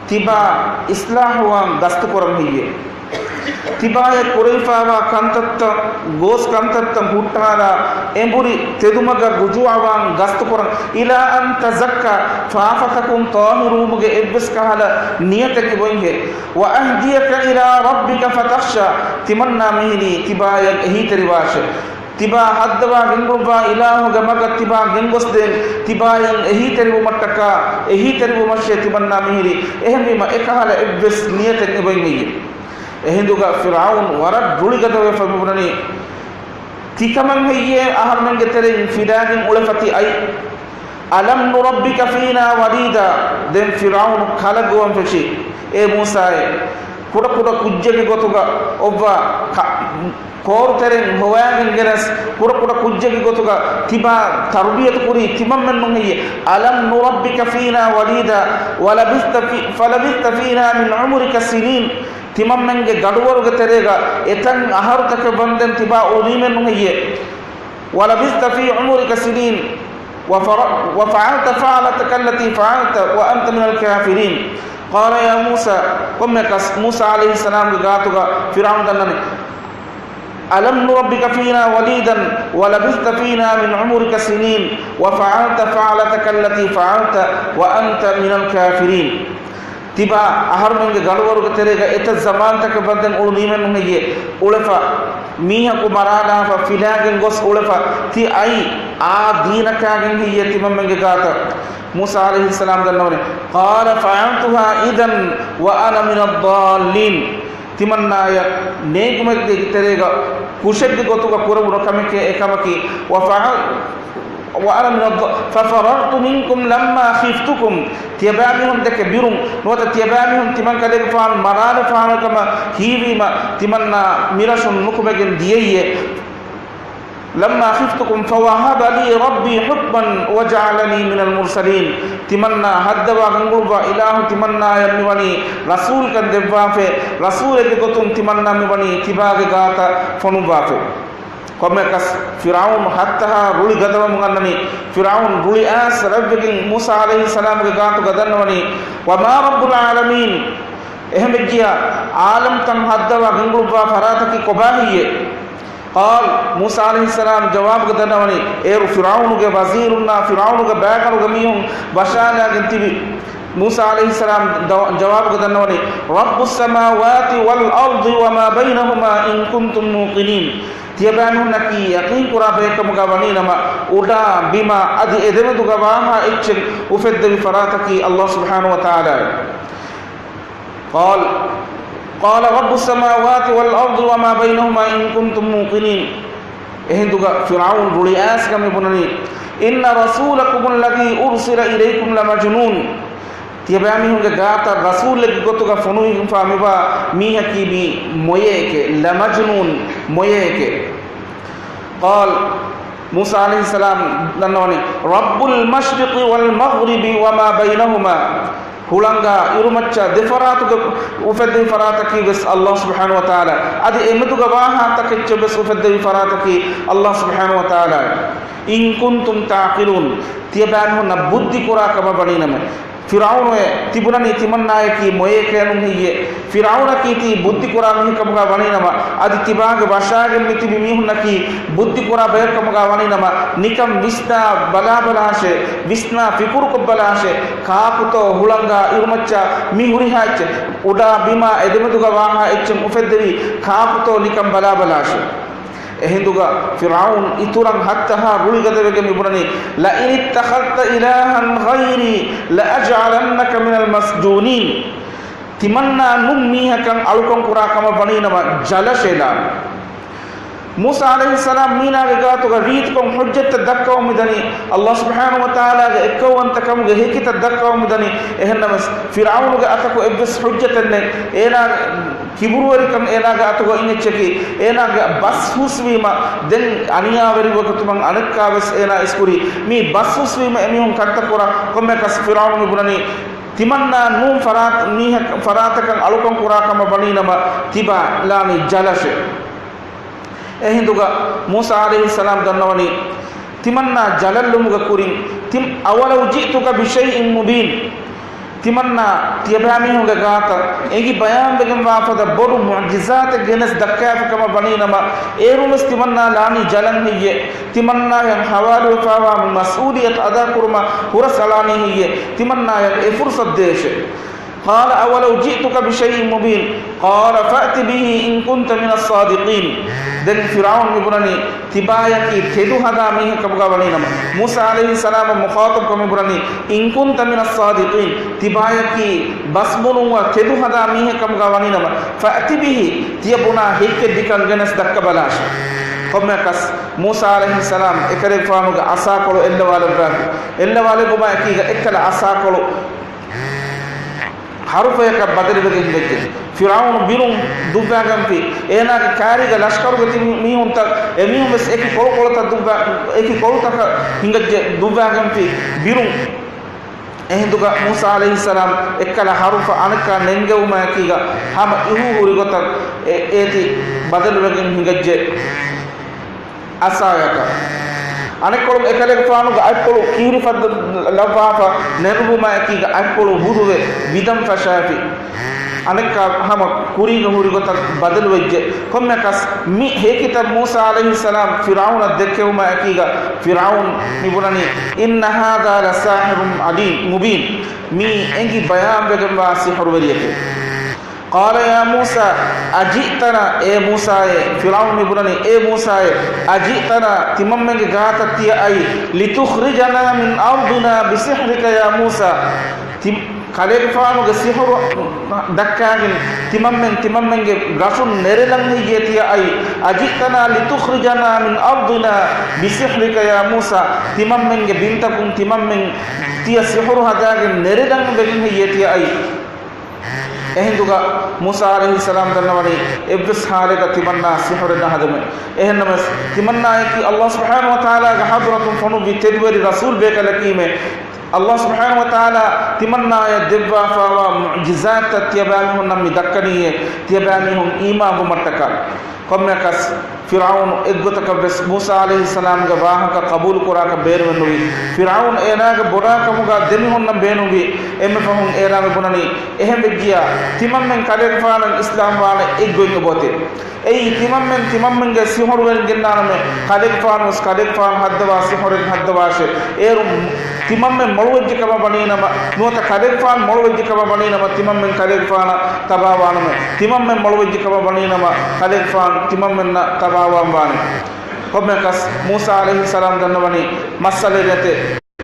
ތިބާ އިޞްލާޙުވާން ގަސްތުކުރަން ހެއްޔޭ؟ ތިބާޔަށް ކުރެވިފައިވާ ކަންތައްތައް، ގޯސް ކަންތައްތައް ހުއްޓާލާ، އެނބުރި ތެދުމަގަށް ރުޖޫޢަވާން ގަސްތުކުރަން. إلى أن تزكى، ފާފަތަކުން ޠާހިރުވުމުގެ އެއްވެސް ކަހަލަ ނިޔަތެއް އިވެންހޭ. وأهديك إلى ربك فتخشى، ތިމަންނާ މިހިރީ ތިބާޔަށް އެހީތެރިވާށޭ. ތިބާ ހައްދަވާ ގެންގުޅުއްވާ އިލާހުގެ މަގަށް ތިބާ ގެންގޮސްދޭން، ތިބާޔަށް އެހީތެރިވުމަށްޓަކާ، އެހީތެރިވުމަށޭ ތިމަންނާ މިހިރީ. އެހެންވީމަ، އެކަހަލަ އެއްވެސް ނިޔަތެއް އެބައިން ހެއްޔެވެ؟ އެހިނދުގަ ފިރްޢައުން ވަރަށް ރުޅިގަދަވެފަ މިބުނަނީ، ތިކަމަށް ހެއްޔޭ އަހަރުމެންގެ ތެރެއިން ފިލާގެން އުޅެފަ ތި އައީ؟ ألم نربك فينا وليدا؟ ދެން ފިރްޢައުނު ކަލަ ގޮވަން ފެށީ، އޭ މޫސާއޭ، ކުޑަކުޑަ ކުއްޖެއްގެ ގޮތުގަ އޮއްވާ ކަ-، ކޯރުތެރެއިން ހޮވާގެން ގެނެސް، ކުޑަކުޑަ ކުއްޖެއްގެ ގޮތުގަ ތިބާ ތަރުބިޔަތު ކުރީ ތިމަންމެންނުން ހެއްޔޭ؟ ألم نربك فينا وليدا ولبثت في-، فلبثت فينا من عمرك سنين؟ ތިމަންމެންގެ ގަޑުވަރުގެ ތެރޭގަ އެތައް އަހަރުތަކެއް ވަންދެން ތިބާ އުޅުނީމެއްނު ހެއްޔޭ؟ ولبثت في عمرك سنين وفر-، وفعلت فعلتك التي فعلت وأنت من الكافرين. قال يا موسى، ކޮންމެއަކަސް މޫސާ ޢަލައިހިއްސަލާމްގެ ގާތުގަ ފިރްޢައުން ދަންނަނީ، ألم نربك فينا وليدا ولبثت فينا من عمرك سنين وفعلت فعلتك التي فعلت وأنت من الكافرين. ތިބާ އަހަރުމެންގެ ގަޑުވަރުގެ ތެރޭގަ އެތައް ޒަމާންތަކެއް ވަންދެން އުޅުނީމެއްނު ހެއްޔޭ؟ އުޅެފަ، މީހަކު މަރާލާފަ ފިލާގެން ގޮސް އުޅެފަ، ތި އައީ އާ ދީނަކާގެން ހެއްޔޭ ތިމަންމެންގެ ގާތަށް؟ މޫސާ ޢަލައިހިއްސަލާމް ދަންނަވަނީ، قال فعلتها إذا وأنا من الضالين. ތިމަންނާޔަށް ނޭނގުމެއްގެ ތެރޭގަ ކުށެއްގެ ގޮތުގަ ކުރެވުނު ކަމެކޭ އެކަމަކީ، وفعل-، وأنا من الض-، ففررت منكم لما خفتكم. ތިޔަބައިމީހުން ދެކެ ބިރުން، ނުވަތަ ތިޔަބައިމީހުން ތިމަން ކަލޭގެފާނު މަރާލަފާނެ ކަމަށް ހީވީމަ، ތިމަންނާ މިރަށުން ނުކުމެގެން ދިޔައީއޭ. لما خفتكم فوهب لي ربي حكما وجعلني من المرسلين. ތިމަންނާ ހައްދަވާ ގެންގުޅުއްވާ އިލާހު ތިމަންނާޔަށް މިވަނީ ރަސޫލްކަން ދެއްވާފައި، ރަސޫލެއްގެ ގޮތުން ތިމަންނާ މިވަނީ ތިބާގެ ގާތަށް ފޮނުއްވާފައި. ކޮންމެއަކަސް ފިރްޢައުނު ހައްތަހާ ރުޅި ގަދަވަމުން އަންނަނީ. ފިރްޢައުނު ރުޅި އައިސް ރަތްވެގެން މޫސާ ޢަލައިހިއްސަލާމުގެ ގާތުގަ ދަންނަވަނީ، وما رب العالمين؟ އެހެންވެއްޖިޔާ ޢާލަމްތައް ހައްދަވާ ގެންގުޅުއްވާ ފަރާތަކީ ކޮބާ ހެއްޔޭ؟ قال، މޫސާ ޢަލައިހިއްސަލާމް ޖަވާބުގަ ދަންނަވަނީ، އޭރު ފިރްޢައުނުގެ ވަޒީރުންނާ ފިރްޢައުނުގެ ބައިކަލުގެ މީހުން ވަށާލާގެން ތިބި. މޫސާ ޢަލައިހިއްސަލާމް ދަ-، ޖަވާބުގަ ދަންނަވަނީ، رب السماوات والأرض وما بينهما إن كنتم موقنين. ތިޔަބައިމީހުންނަކީ ޔަޤީންކުރާ ބައެއްކަމުގަ ވަނީނަމަ، އުޑާ ބިމާ އަދި އެދެމެދުގަ ވާހާ އެއްޗެއް އުފެއްދެވި ފަރާތަކީ ﷲ ސުބްޙާނަހޫ ވަތަޢާލާއޭ. قال، قال رب السماوات والأرض وما بينهما إن كنتم موقنين. އެހިނދުގަ ފިރްޢައުން ރުޅިއައިސްގަ މި ބުނަނީ، إن رسولكم الذي أرسل إليكم لمجنون. ތިޔަބައިމީހުންގެ ގާތަށް ރަސޫލެއްގެ ގޮތުގަ ފޮނުވިފާ މިވާ މީހަކީ މީ މޮޔައެކޭ، لمجنون، މޮޔައެކޭ. قال، މޫސާ ޢަލައިހިއްސަލާމް ދަންނަވަނީ، رب المشرق والمغرب وما بينهما، ހުޅަނގާ އިރުމައްޗަށް ދެފަރާތުގެ އުފެއްދެވި ފަރާތަކީ ވެސް ﷲ ސުބްޙާނަހޫ ވަތަޢާލާ، އަދި އެމެދުގަ ވާހާތަކެއްޗެއް ވެސް އުފެއްދެވި ފަރާތަކީ ﷲ ސުބްޙާނަހޫ ވަތަޢާލާ. إن كنتم تعقلون، ތިޔަބައިމީހުންނަށް ބުއްދި ކުރާ ކަމަށް ވަނީނަމަ، ފިރްޢައުނުއޭ ތިބުނަނީ ތިމަންނާޔަކީ މޮޔައެކޭނުން ހެއްޔޭ؟ ފިރްޢައުނަކީ ތީ ބުއްދި ކުރާ މީހެއް ކަމުގަ ވަނީނަމަ، އަދި ތިބާގެ ވަށާގެން މިތިބި މީހުންނަކީ ބުއްދި ކުރާ ބަޔަކު ކަމުގަ ވަނީނަމަ، ނިކަން ވިސްނާ ބަލާބަލާށޭ، ވިސްނާ ފިކުރުކޮށްބަލާށޭ، ކާކުތޯ ހުޅަނގާ އިރުމައްޗަށް މި ހުރިހާ އެއްޗެއް، އުޑާ ބިމާ އެދެމެދުގަ ވާހާ އެއްޗެއް އުފެއްދެވީ، ކާކުތޯ ނިކަން ބަލާބަލާށޭ. އެހިނދުގަ ފިރްޢައުނު އިތުރަށް ހައްތަހާ ގުޅިގަދަވެގެން މިބުނަނީ، لئن اتخذت إلها غيري لأجعلنك من المسجونين. ތިމަންނާ ނޫން މީހަކަށް އަޅުކަން ކުރާ ކަމަށް ވަނީނަމަ ޖަލަށޭ ލާން. މޫސާ ޢަލައިހިއްސަލާމް މީނާގެ ގާތުގަ ރީތިކޮށް ޙުއްޖަތްތައް ދައްކަވަން މިދަނީ، ﷲ ސުބްޙާނަހޫ ވަތަޢާލާގެ އެއްކައުވަންތަކަމުގެ ހެކިތައް ދައްކަވަން މިދަނީ. އެހެންނަމަވެސް، ފިރްޢައުނުގެ އަތަކު އެއްވެސް ޙުއްޖަތެއް ނެތް. އޭނާގެ ކިބުރުވެރިކަން އޭނާގެ އަތުގަ އިން އެއްޗަކީ، އޭނާގެ ބަސް ހުސްވީމަ، ދެން އަނިޔާވެރިވަގުތުމަށް އަނެއްކާވެސް އޭނާ އިސްކުރީ. މީ ބަސް ހުސްވީމަ އެމީހުން ކަންތައް ކުރާ ކޮންމެއަކަސް ފިރްޢައުނު މިބުނަނީ، ތިމަންނާ ނޫން ފަރާތް މީހަކަށް، ފަރާތަކަށް އަޅުކަން ކުރާ ކަމަށް ވަނީނަމަ، ތިބާ ލާނީ ޖަލަށޭ. އެހިނދުގަ މޫސާ ޢަލައިހިއްސަލާމް ދަންނަވަނީ، ތިމަންނާ ޖަލަށްލުމުގެ ކުރިން، ތިމް، أولو جئتك بشيء مبين. ތިމަންނާ ތިޔަބައިމީހުންގެ ގާތަށް އެނގި ބަޔާންވެގެންވާ ފަދަ ބޮޑު މުޢުޖިޒާތެއް ގެނެސް ދައްކާފި ކަމަށް ވަނީނަމަ، އޭރުންވެސް ތިމަންނާ ލާނީ ޖަލަށް ހެއްޔޭ؟ ތިމަންނާއަށް ހަވާލުވެފާވާ މަސްއޫލިއްޔަތު އަދާކުރުމަށް ހުރަސް އަޅާނީ ހެއްޔޭ؟ ތިމަންނާއަށް އެ ފުރުޞަތު ދޭށޭ. قال أولو جئتك بشيء مبين قال فأت به إن كنت من الصادقين. ދެން ފިރްޢައުނު މިބުނަނީ، ތިބާޔަކީ ތެދު ހަދާ މީހެއް ކަމުގަ ވަނީނަމަ، މޫސާ ޢަލައިހިއްސަލާމަށް މުޚާޠަބުކޮށް މިބުނަނީ، إن كنت من الصادقين، ތިބާޔަކީ ބަސް ބުނުއްވާ ތެދު ހަދާ މީހެއް ކަމުގަ ވަނީނަމަ، فأت به، ތިޔަ ބުނާ ހެއްކެއް ނިކަން ގެނެސް ދައްކަބަލާށޭ. ކޮންމެއަކަސް، މޫސާ ޢަލައިހިއްސަލާމް އެކަލޭގެފާނުގެ އަސާކޮޅު އެއްލަވާލެއްވާފި، އެއްލަވާލެއްވުމާ އެކީގަ އެއްކަލަ އަސާކޮޅު ހަރުފަޔަކަށް ބަދަލުވެގެން ހިނގައްޖެ. ފިރްޢައުނު ބިރުން ދުއްވާގެންފި، އޭނާގެ ކާރީގަ ލަޝްކަރުގެ ތިބި މީހުންތައް، އެމީހުން ވެސް އެކި ކޮޅުކޮޅުތައް ދުއްވާ، އެކި ކޮޅުތަކަށް ހިނގައްޖެ ދުއްވާގެންފި ބިރުން. އެހިނދުގަ މޫސާ ޢަލައިހިއްސަލާމް އެއްކަލަ ހަރުފަ އަނެއްކާ ނެންގެވުމާއެކީގަ ހަމަ އިހު ހުރި ގޮތަށް އެ، އޭތި ބަދަލުވެގެން ހިނގައްޖެ. އަސާޔަކަށް. އަނެއްކޮޅުން އެކަލޭގެފާނުގެ އަތްޕުޅު ކީރިފައްދަ ލައްވާފަ ނެރުވުމާއެކީގަ އަތްޕުޅު ހުރުވެ ވިދަން ފަށާފި. އަނެއްކާ ހަމަ ކުރީގަ ހުރި ގޮތަށް ބަދަލުވެއްޖެ. ކޮންމެއަކަސް މި ހެކިތައް މޫސާ ޢަލައިހިއްސަލާމް ފިރްޢައުނަށް ދެއްކެވުމާއެކީގަ ފިރްޢައުން މިބުނަނީ، إن هذا لساحر عليم مبين، މީ އެނގި ބަޔާންވެގެންވާ ސިޙުރުވެރިއެކޭ. قال يا موسى أجئتنا، އޭ މޫސާއޭ، ފިރްޢައުނު މިބުނަނީ، އޭ މޫސާއޭ، أجئتنا، ތިމަންމެންގެ ގާތަށް ތިޔަ އައީ، لتخرجنا من أرضنا بسحرك يا موسى. ތި، ކަލޭގެފާނުގެ ސިޙުރު ދައްކާގެން ތިމަންމެން ތިމަންމެންގެ ގަށުން ނެރެލަން ހެއްޔޭ ތިޔަ އައީ؟ أجئتنا لتخرجنا من أرضنا بسحرك يا موسى. ތިމަންމެންގެ ބިންތަކުން ތިމަންމެން ތިޔަ ސިޙުރު ހަދާގެން ނެރެލަން ވެގެން ހެއްޔޭ ތިޔަ އައީ؟ އެހިނދުގަ މޫސާ ޢަލައިހިއްސަލާމް ދަންނަވަނީ، އެއްވެސް ޙާލެއްގަ ތިމަންނާ ސިޙުރެއް ނަހަދެމެ. އެހެންނަމަވެސް، ތިމަންނާއަކީ ﷲ ސުބްޙާނަހޫ ވަތަޢާލާގެ ޙަޟްރަތުން ފޮނުއްވި ތެދުވެރި ރަސޫލް ބޭކަލަކީމެ. ﷲ ސުބްޙާނަހޫ ވަތަޢާލާ ތިމަންނާއަށް ދެއްވާފާވާ މުޢުޖިޒާތްތައް ތިޔަބައިމީހުންނަށް މި ދައްކަނީއޭ، ތިޔަބައިމީހުން އީމާންވުމަށްޓަކާ. ކޮންމެއަކަސް، ފިރްޢައުނު އެއްގޮތަކަށްވެސް މޫސާ ޢަލައިހިއްސަލާމްގެ ވާހަކަ ޤަބޫލުކުރާކަށް ބޭނުމެއްނުވި. ފިރްޢައުނު އޭނާގެ ބޮޑާކަމުގަ ދެމީހުންނަށް ބޭނުންވި. އެންމެ ފަހުން އޭނާ މިބުނަނީ، އެހެންވެއްޖިޔާ، ތިމަންމެން ކަލޭގެފާނަށް އިސްލާމްވާނެ އެއްގޮތް އެބައޮތޭ. އެއީ، ތިމަންމެން ތިމަންމެންގެ ސިޙުރުވެރިން ގެންނާނަމޭ، ކަލޭގެފާނުވެސް ކަލޭގެފާނު ހައްދަވާ ސިޙުރެއް ހައްދަވާށޭ. އޭރު ތިމަންމެން މޮޅުވެއްޖެ ކަމަށް ވަނީނަމަ، ނުވަތަ ކަލޭގެފާނު މޮޅުވެއްޖެ ކަމަށް ވަނީނަމަ، ތިމަންމެން ކަލޭގެފާނަށް ތަބާވާނަމޭ. ތިމަންމެން މޮޅުވެއްޖެ ކަމަށް ވަނީނަމަ، ކަލޭގެފާނު ތިމަންމެންނަށް ތަބާވާން ވާނެ. ކޮންމެއަކަސް، މޫސާ ޢަލައިހިއްސަލާމް ދަންނަވަނީ މައްސަލައެއް ނެތޭ.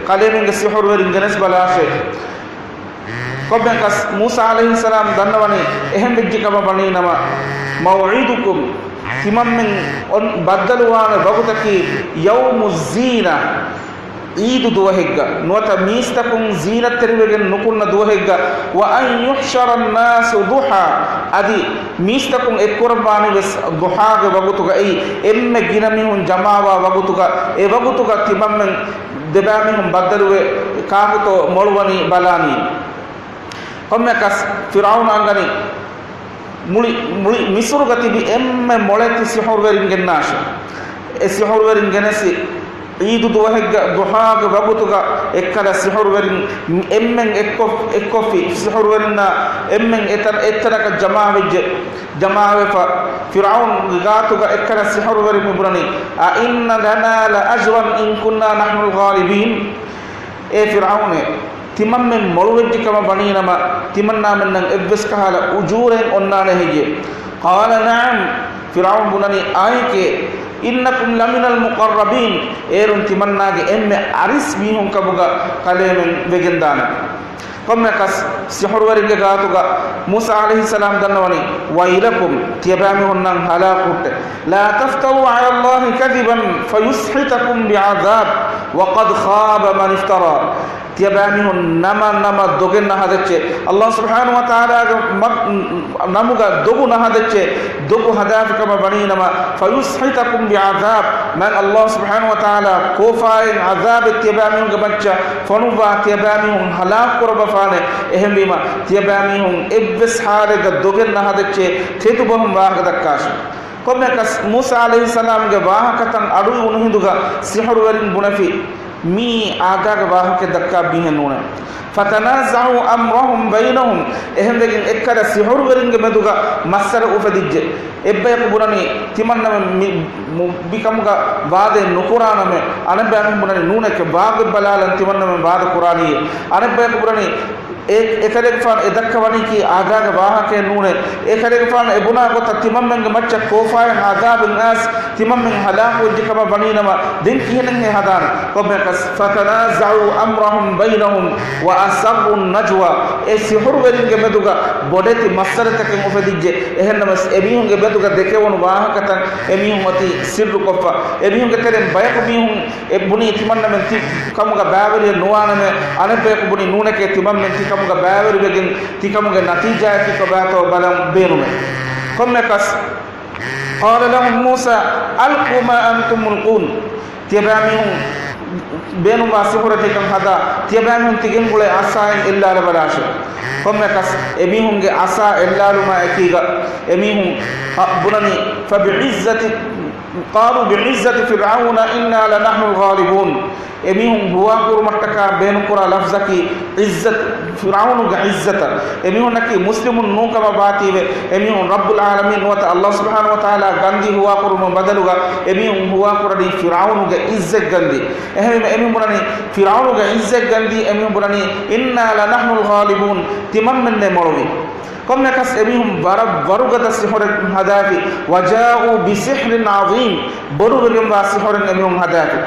ކަލޭމެންގެ ސިޙުރުވެރިން ގެނެސް ބަލާށޭ. ކޮންމެއަކަސް، މޫސާ ޢަލައިހިއްސަލާމް ދަންނަވަނީ އެހެންވެއްޖެ ކަމަށް ވަނީނަމަ، مَوْعِدُكُمْ، ތިމަންމެން އޮން ބައްދަލުވާނެ ވަގުތަކީ، يَوْمُ الزِّينَةِ، ޢީދު ދުވަހެއްގަ، ނުވަތަ މީސްތަކުން ޒީނަތްތެރިވެގެން ނުކުންނަ ދުވަހެއްގަ، وأن يحشر الناس ضحى، އަދި މީސްތަކުން އެއްކުރައްވާނީ ވެސް ޟުޙާގެ ވަގުތުގައި، އެންމެ ގިނަ މީހުން ޖަމާވާ ވަގުތުގަ، އެ ވަގުތުގަ ތިމަންމެން ދެބައިމީހުން ބައްދަލުވެ ކާކުތޯ މޮޅުވަނީ ބަލާނީ. ކޮންމެއަކަސް ފިރްޢައުނު އަންގަނީ މުޅި، މުޅި މިސުރުގަ ތިބި އެންމެ މޮޅެތި ސިޙުރުވެރިން ގެންނާށޭ. އެ ސިޙުރުވެރިން ގެނެސި ޢީދު ދުވަހެއްގަ ޟުޙާގެ ވަގުތުގަ އެއްކަލަ ސިޙުރުވެރިން އެންމެން އެއްކޮށް، އެއްކޮށްފި ސިޙުރުވެރިންނާ އެންމެން އެތަ-، އެއްތަނަކަށް ޖަމާވެއްޖެ. ޖަމާވެފަ ފިރްޢައުނުގެ ގާތުގަ އެއްކަލަ ސިޙުރުވެރިން މިބުނަނީ، أئن لنا لأجرا إن كنا نحن الغالبين. އޭ ފިރްޢައުނޭ، ތިމަންމެން މޮޅުވެއްޖެ ކަމަށް ވަނީނަމަ، ތިމަންނާމެންނަށް އެއްވެސް ކަހަލަ އުޖޫރައެއް އޮންނާނެ ހެއްޔޭ؟ قال نعم، ފިރްޢައުނު ބުނަނީ، އާނއެކޭ، إنكم لمن المقربين، އޭރުން ތިމަންނާގެ އެންމެ އަރިސް މީހުން ކަމުގަ ކަލޭމެން ވެގެންދާނެ. ކޮންމެއަކަސް ސިޙުރުވެރިންގެ ގާތުގަ މޫސާ ޢަލައިހިއްސަލާމް ދަންނަވަނީ، ويلكم، ތިޔަބައިމީހުންނަށް ހަލާކު ހުއްޓެ. لا تفتروا على الله كذبا فيسحتكم بعذاب وقد خاب من افترى. ތިޔަބައިމީހުން ނަމަ ނަމަ ދޮގެއް ނަހަދެއްޗޭ. ﷲ ސުބްޙާނަހޫ ވަތަޢާލާގެ މަ-، ނަމުގަ ދޮގު ނަހަދެއްޗޭ. ދޮގު ހަދާފިކަމަށް ވަނީނަމަ، فيسحتكم بعذاب، މާތް ﷲ ސުބްޙާނަހޫ ވަތަޢާލާ ކޯފާއިން ޢަޛާބެއް ތިޔަބައިމީހުންގެ މައްޗަށް ފޮނުއްވާ ތިޔަބައިމީހުން ހަލާކު ކުރައްވަފާނެ. އެހެންވީމަ، ތިޔަބައިމީހުން އެއްވެސް ޙާލެއްގަ ދޮގެއް ނަހަދެއްޗޭ ތެދުބަހުން ވާހަކަ ދައްކާށި. ކޮންމެއަކަސް މޫސާ ޢަލައިހިއްސަލާމްގެ ވާހަކަތައް އަޑުއިވުނު ހިނދުގަ ސިޙުރުވެރިން ބުނެފި، މީ އާދާގެ ވާހަކަ ދައްކާ ބީހެއް ނޫނޭ. فتنازعوا أمرهم بينهم، އެހެންވެގެން އެއްކަލަ ސިޙުރުވެރިންގެ މެދުގަ މައްސަލަ އުފެދިއްޖެ. އެއްބަޔަކު ބުނަނީ، ތިމަންނަމެން މި، މު، މިކަމުގަ ވާދައެއް ނުކުރާނަމޭ. އަނެއްބަޔަކު ބުނަނީ، ނޫނެކޭ، ވާގޮތް ބަލާލަން ތިމަންނަމެން ވާދަ ކުރާނީއޭ. އަނެއްބަޔަކު ބުނަނީ، އެ، އެކަލޭގެފާނު އެ ދައްކަވަނީކީ އާދާގެ ވާހަކައެއް ނޫނޭ. އެކަލޭގެފާނު އެ ބުނާ ގޮތަށް ތިމަންމެންގެ މައްޗަށް ކޯފާއިން ޢަޛާބެއް އައިސް ތިމަންމެން ހަލާކުވެއްޖެ ކަމަށް ވަނީނަމަ، ދެން ކިހިނެއްހޭ ހަދާނެ؟ ކޮންމެއަކަސް، فتنازعوا أمرهم بينهم وأسروا النجوى، އެ ސިޙުރުވެރިންގެ މެދުގަ ބޮޑެތި މައްސަލަތަކެއް އުފެދިއްޖެ. އެހެންނަމަވެސް، އެމީހުންގެ މެދުގަ ދެކެވުނު ވާހަކަތައް އެމީހުން އޮތީ ސިއްރުކޮށްފަ. އެމީހުންގެ ތެރެއިން ބަޔަކު މީހުން އެ ބުނީ ތިމަންނަމެން ތި ކަމުގަ ބައިވެރިއެއް ނުވާނަމޭ، އަނެއްބަޔަކު ބުނީ ނޫނެކޭ ތިމަންމެން ތި ކަމުގަ ބައިވެރިވެގެން ތި ކަމުގެ ނަތީޖާއަކީ ކޮބާތޯ ބަލަން ބޭނުމޭ. ކޮންމެއަކަސް، قال لهم موسى ألقوا ما أنتم ملقون. ތިޔަބައިމީހުން ބޭނުންވާ ސިޙުރެއް ތިކަން ހަދާ، ތިޔަބައިމީހުން ތިގެންގުޅޭ އަސާއިން އެއްލާލަބަލާށޭ. ކޮންމެއަކަސް އެމީހުންގެ އަސާ އެއްލާލުމާ އެކީގަ އެމީހުން ބުނަނީ، فبعزة قالوا بعزة فرعون إنا لنحن الغالبون. އެމީހުން ހުވާކުރުމަށްޓަކާ ބޭނުންކުރާ ލަފްޒަކީ ޢިއްޒަތު، ފިރްޢައުނުގެ ޢިއްޒަތަށް. އެމީހުންނަކީ މުސްލިމުން ނޫންކަމަށް ވާތީވެ، އެމީހުން ރައްބުލް ޢާލަމީން ނުވަތަ ﷲ ސުބްޙާނަހޫ ވަތަޢާލާ ގަންދީ ހުވާކުރުމުގެ ބަދަލުގަ އެމީހުން ހުވާކުރަނީ ފިރްޢައުނުގެ ޢިއްޒަތް ގަންދީ. އެހެންވީމަ އެމީހުން ބުނަނީ ފިރްޢައުނުގެ ޢިއްޒަތް ގަންދީ، އެމީހުން ބުނަނީ إنا لنحن الغالبون، ތިމަންމެންނޭ މޮޅުވީ. ކޮންމެއަކަސް އެމީހުން ވަރަށް ވަރުގަދަ ސިޙުރެއް ހަދާފި، وجاءوا بسحر عظيم، ބޮޑުވެގެންވާ ސިޙުރެއް އެމީހުން ހަދާފި.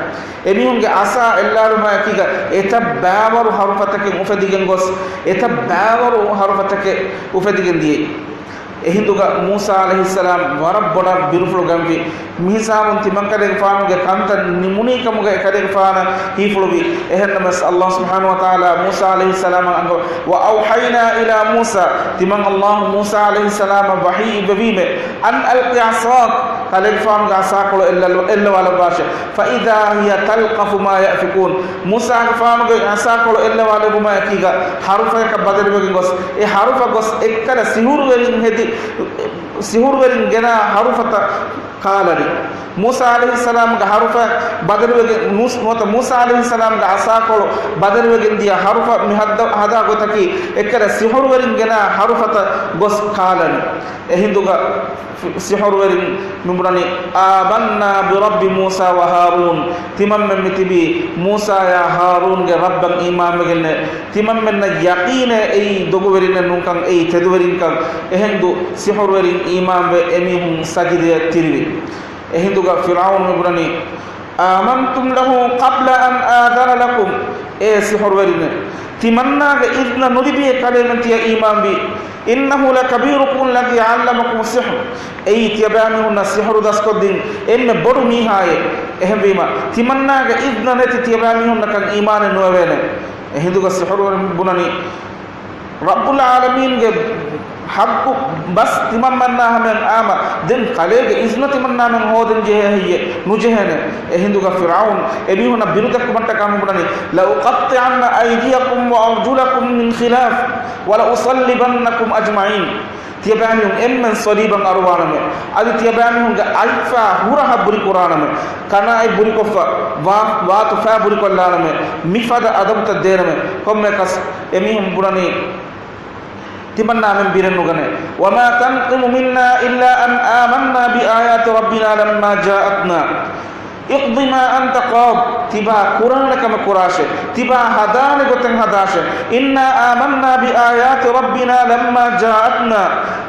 އެމީހުންގެ އަސާ އެއްލާލުމާ އެކީގަ އެތައް ބައިވަރު ހަރުފަތަކެއް އުފެދިގެން ގޮސް، އެތައް ބައިވަރު ހަރުފަތަކެއް އުފެދިގެން ދިޔައީ. އެހިނދުގަ މޫސާ ޢަލައިހިއްސަލާމް ވަރަށް ބޮޑަށް ބިރުފުޅު ގަންފި. މިހިސާބުން ތިމަންކަލޭގެފާނުގެ ކަންތައް ނިމުނީ ކަމުގަ އެކަލޭގެފާނަށް ހީފުޅުވި. އެހެންނަމަވެސް، ﷲ ސުބްޙާނަހޫ ވަތަޢާލާ މޫސާ ޢަލައިހިއްސަލާމަށް އަންގަވަ، وأوحينا إلى موسى، ތިމަން ﷲ މޫސާ ޢަލައިހިއްސަލާމަށް ވަޙީ އިއްވެވީމެ، أن ألق عصاك، ކަލޭގެފާނުގެ އަސާކޮޅު އެއްލަލު-، އެއްލަވާލައްވާށޭ. فإذا هي تلقف ما يأفكون، މޫސާގެފާނުގެ އަސާކޮޅު އެއްލަވާލެއްވުމާ އެކީގަ ހަރުފަޔަކަށް ބަދަލުވެގެން ގޮސް، އެ ހަރުފަ ގޮސް އެއްކަލަ ސިހުރުވެރިން ހެދި، ސިހުރުވެރިން ގެނާ ހަރުފަތައް ކާލަނީ. މޫސާ ޢަލައިހިއްސަލާމްގެ ހަރުފަ ބަދަލުވެގެން، ނޫސް-، ނުވަތަ މޫސާ ޢަލައިހިއްސަލާމްގެ އަސާކޮޅު ބަދަލުވެގެން ދިޔަ ހަރުފަ މި ހައްދަ-، ހަދާ ގޮތަކީ، އެއްކަލަ ސިހުރުވެރިން ގެނާ ހަރުފަތައް ގޮސް ކާލަނީ. އެހިނދުގަ ފި-، ސިހުރުވެރިން މި ބުނަނީ، آمنا برب موسى وهارون، ތިމަންމެން މި ތިބީ މޫސާޔާ ހާރޫންގެ ރައްބަށް އީމާންވެގެންނޭ. ތިމަންމެންނަށް ޔަޤީނޭ އެއީ ދޮގުވެރިންނެއް ނޫންކަން، އެއީ ތެދުވެރިންކަން. އެހެންދު ސިހުރުވެރިން އީމާންވެ އެމީހުން ސަޖިދަޔަށް ތިރިވި. އެހިނދުގަ ފިރްޢައުނު މި ބުނަނީ، آمنتم له قبل أن آذن لكم، އޭ ސިހުރުވެރިންނޭ، ތިމަންނާގެ އިޒްނަ ނުލިބިއޭ ކަލޭމެން ތިޔަ އީމާންވީ. إنه لكبيركم الذي علمكم السحر، އެއީ ތިޔަބައިމީހުންނަށް ސިހުރު ދަސްކޮށްދިން އެންމެ ބޮޑު މީހާއޭ. އެހެންވީމަ، ތިމަންނާގެ އިޒްނަ ނެތި ތިޔަބައިމީހުންނަކަށް އީމާނެއް ނުވެވޭނެ. އެހިނދުގަ ސިޙުރުވެރިން ބުނަނީ، ރައްބުލް ޢާލަމީންގެ ޙައްޤު ބަސް ތިމަންމެންނާ ހަމަޔަށް އާމަ، ދެން ކަލޭގެ އިޒްނަ ތިމަންނާމެން ހޯދަން ޖެހޭ ހެއްޔޭ؟ ނުޖެހޭނެ. އެހިނދުގަ ފިރްޢައުން އެމީހުންނަށް ބިރުދެއްކުމަށްޓަކާ މި ބުނަނީ، لأقطعن أيديكم وأرجلكم من خلاف ولأصلبنكم أجمعين. ތިޔަބައިމީހުން އެންމެން ޞަލީބަށް އަރުވާނަމޭ. އަދި ތިޔަބައިމީހުންގެ އަތްފައި ހުރަހަށް ބުރިކުރާނަމޭ. ކަނާތް ބުރިކޮށްފަ، ވާ، ވާތު ފައި ބުރިކޮށްލާނަމޭ. މިފަދަ އަދަބުތައް ދޭނަމޭ. ކޮންމެއަކަސް އެމީހުން ބުނަނީ، ތިމަންނާމެން ބިރެއް ނުގަނޭ. وما تنقم منا إلا أن آمنا بآيات ربنا لما جاءتنا. اقض ما أنت قاض، ތިބާ ކުރާނެ ކަމެއް ކުރާށޭ، ތިބާ ހަދާނެ ގޮތެއް ހަދާށޭ. إنا آمنا بآيات ربنا لما جاءتنا.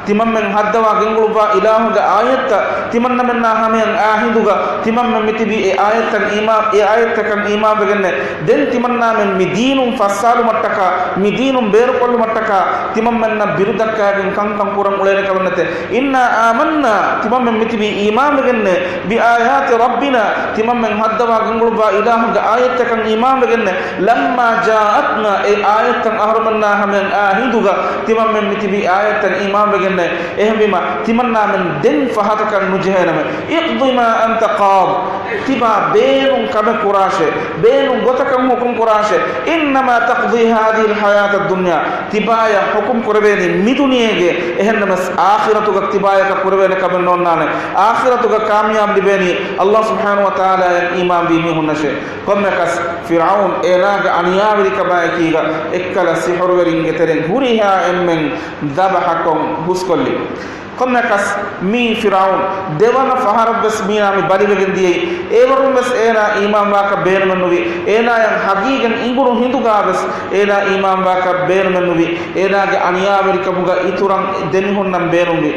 ތިމަންމެން ހައްދަވާ ގެންގުޅުއްވާ އިލާހުގެ އާޔަތްތައް ތިމަންނަމެންނާ ހަމަޔަށް އާ ހިނދުގަ ތިމަންމެން މިތިބީ އެ އާޔަތްތައް އީމާ، އެ އާޔަތްތަކަށް އީމާންވެގެންނޭ. ދެން ތިމަންނާމެން މި ދީނުން ފައްސާލުމަށްޓަކާ، މި ދީނުން ބޭރުކޮށްލުމަށްޓަކާ ތިމަންމެންނަށް ބިރުދައްކާގެން ކަންކަން ކުރަން އުޅޭނެ ކަމެއް ނެތޭ. إنا آمنا، ތިމަންމެން މިތިބީ އީމާންވެގެންނޭ، بآيات ربنا، ތިމަންމެން ހައްދަވާ ގެންގުޅުއްވާ އިލާހުގެ އާޔަތްތަކަށް އީމާންވެގެންނޭ، لما جاءتنا، އެ އާޔަތްތައް އަހަރުމެންނާ ހަމަޔަށް އާ ހިނދުގަ ތިމަންމެން މިތިބީ އާޔަތްތައް އީމާންވެގެންނޭ. އެހެންވީމަ، ތިމަންނާމެން ދެން ފަހަތަކަށް ނުޖެހޭނަމޭ. اقض ما أنت قاض، ތިބާ ބޭނުން ކަމެއް ކުރާށޭ، ބޭނުން ގޮތަކަށް ޙުކުމް ކުރާށޭ. إنما تقضي هذه الحياة الدنيا، ތިބާޔަށް ޙުކުމް ކުރެވޭނީ މި ދުނިޔޭގެ، އެހެންނަމަސް އާޚިރަތުގަ ތިބާޔަކަށް ކުރެވޭނެ ކަމެއް ނޯންނާނެ. އާޚިރަތުގަ ކާމިޔާބު ލިބޭނީ ﷲ ސުބްޙާނަހޫ ވަތަޢާލާޔަށް އީމާންވީ މީހުންނަށޭ. ކޮންމެއަކަސް ފިރްޢައުން އޭނާގެ އަނިޔާވެރިކަމާ އެކީގަ އެއްކަލަ ސިޙުރުވެރިންގެ ތެރެއިން ހުރިހާ އެންމެން ޛަބަޙަކޮށް ހުސްކޮށްލި. ކޮންމެއަކަސް މީ ފިރްޢައުން ދެވަނަ ފަހަރަށްވެސް މީނާ މި ބަލިވެގެން ދިޔައީ. އޭވަރުންވެސް އޭނާ އީމާންވާކަށް ބޭނުމެއްނުވި. އޭނާޔަށް ހަގީގަތް އިނގުނު ހިނދުގާވެސް އޭނާ އީމާންވާކަށް ބޭނުމެއްނުވި. އޭނާގެ އަނިޔާވެރިކަމުގަ އިތުރަށް ދެމިހުންނަން ބޭނުންވި.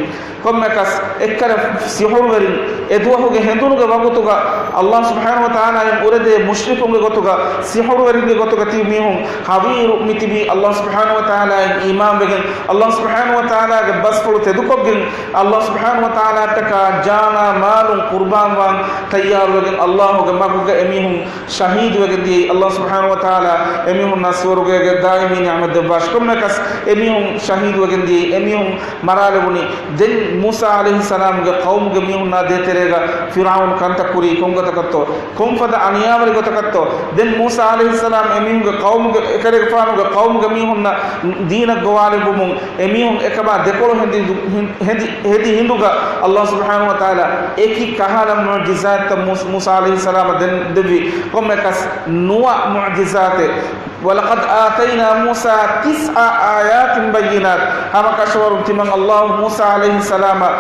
ކޮންމެއަކަސް އެއްކަލަ ސިޙުރުވެރިން އެ ދުވަހުގެ ހެނދުނުގެ ވަގުތުގަ ﷲ ސުބްޙާނަހޫ ވަތަޢާލާއިން އުރެދޭ މުޝްރިކުންގެ ގޮތުގަ، ސިޙުރުވެރިންގެ ގޮތުގަ ތިބި މީހުން ހަވީރު މިތިބީ ﷲ ސުބްޙާނަހޫ ވަތަޢާލާއިން އީމާންވެގެން، ﷲ ސުބްޙާނަހޫ ވަތަޢާލާގެ ބަސްފުޅު ތެދުކޮށްގެން، ﷲ ސުބްޙާނަހޫ ވަތަޢާލާއަށްޓަކާ ޖާނާ މާލުން ޤުރްބާންވާން ތައްޔާރުވެގެން، ﷲގެ މަގުގަ އެމީހުން ޝަހީދުވެގެން ދިޔައީ. ﷲ ސުބްޙާނަހޫ ވަތަޢާލާ އެމީހުންނަށް ސުވަރުގޭގެ ދާއިމީ ނިޢުމަތް ދެއްވާށި. ކޮންމެއަކަސް އެމީހުން ޝަހީދުވެގެން ދިޔައީ، އެމީހުން މަރާލެވުނީ. ދެން މޫސާ ޢަލައިހިއްސަލާމުގެ ޤައުމުގެ މީހުންނާ ދޭތެރޭގަ ފިރްޢައުން ކަންތައް ކުރީ ކޮންގޮތަކަށްތޯ؟ ކޮންފަދަ އަނިޔާވެރި ގޮތަކަށްތޯ؟ ދެން މޫސާ ޢަލައިހިއްސަލާމް އެމީހުންގެ ޤައުމުގެ، އެކަލޭގެފާނުގެ ޤައުމުގެ މީހުންނަށް ދީނަށް ގޮވާލެއްވުމުން އެމީހުން އެކަމާ ދެކޮޅު ހެނދި، ހެނދި، ހެދި ހިނދުގަ ﷲ ސުބްޙާނަހޫ ވަތަޢާލާ އެކި ކަހަލަ މުޢުޖިޒާތްތައް މޫސް، މޫސާ ޢަލައިހިއްސަލާމަށް ދެން ދެއްވި. ކޮންމެއަކަސް ނުވަ މުޢުޖިޒާތެއް. ولقد آتينا موسى تسع آيات بينات. ހަމަ ކަށަވަރުން ތިމަން ﷲ މޫސާ ޢަލައިހިއްސަލާމަށް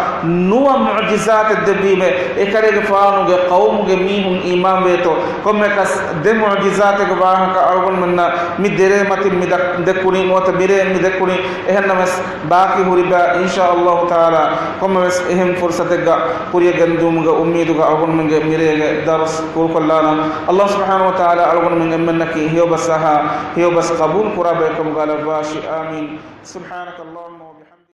ނުވަ މުޢުޖިޒާތެއް ދެއްވީމޭ، އެކަލޭގެފާނުގެ ޤައުމުގެ މީހުން އީމާންވޭތޯ؟ ކޮންމެއަކަސް ދެ މުޢުޖިޒާތެއްގެ ވާހަކަ އަޅުގަނޑުމެންނަށް މި ދެރޭ މަތިން މި ދަ، ދެއްކުނީ، ނުވަތަ މިރޭ މި ދެއްކުނީ. އެހެންނަމަސް ބާކީ ހުރިބައި އިންޝާﷲ ތަޢާލާ ކޮންމެވެސް އެހެން ފުރުޞަތެއްގަ ކުރިޔަށް ގެންދިއުމުގެ އުއްމީދުގަ އަޅުގަނޑުމެންގެ މިރޭގެ ދަރުސް ކުރުކޮށްލާނަން. ﷲ ސުބްޙާނަހޫ ވަތަޢާލާ އަޅުގަނޑުމެން އެންމެންނަކީ ހެޔޮބަސް އަހާ، ހެޔޮބަސް ޤަބޫލު ކުރާ ބައެއްކަމުގަ ލައްވާށި. އާމީން. سبحانك اللهم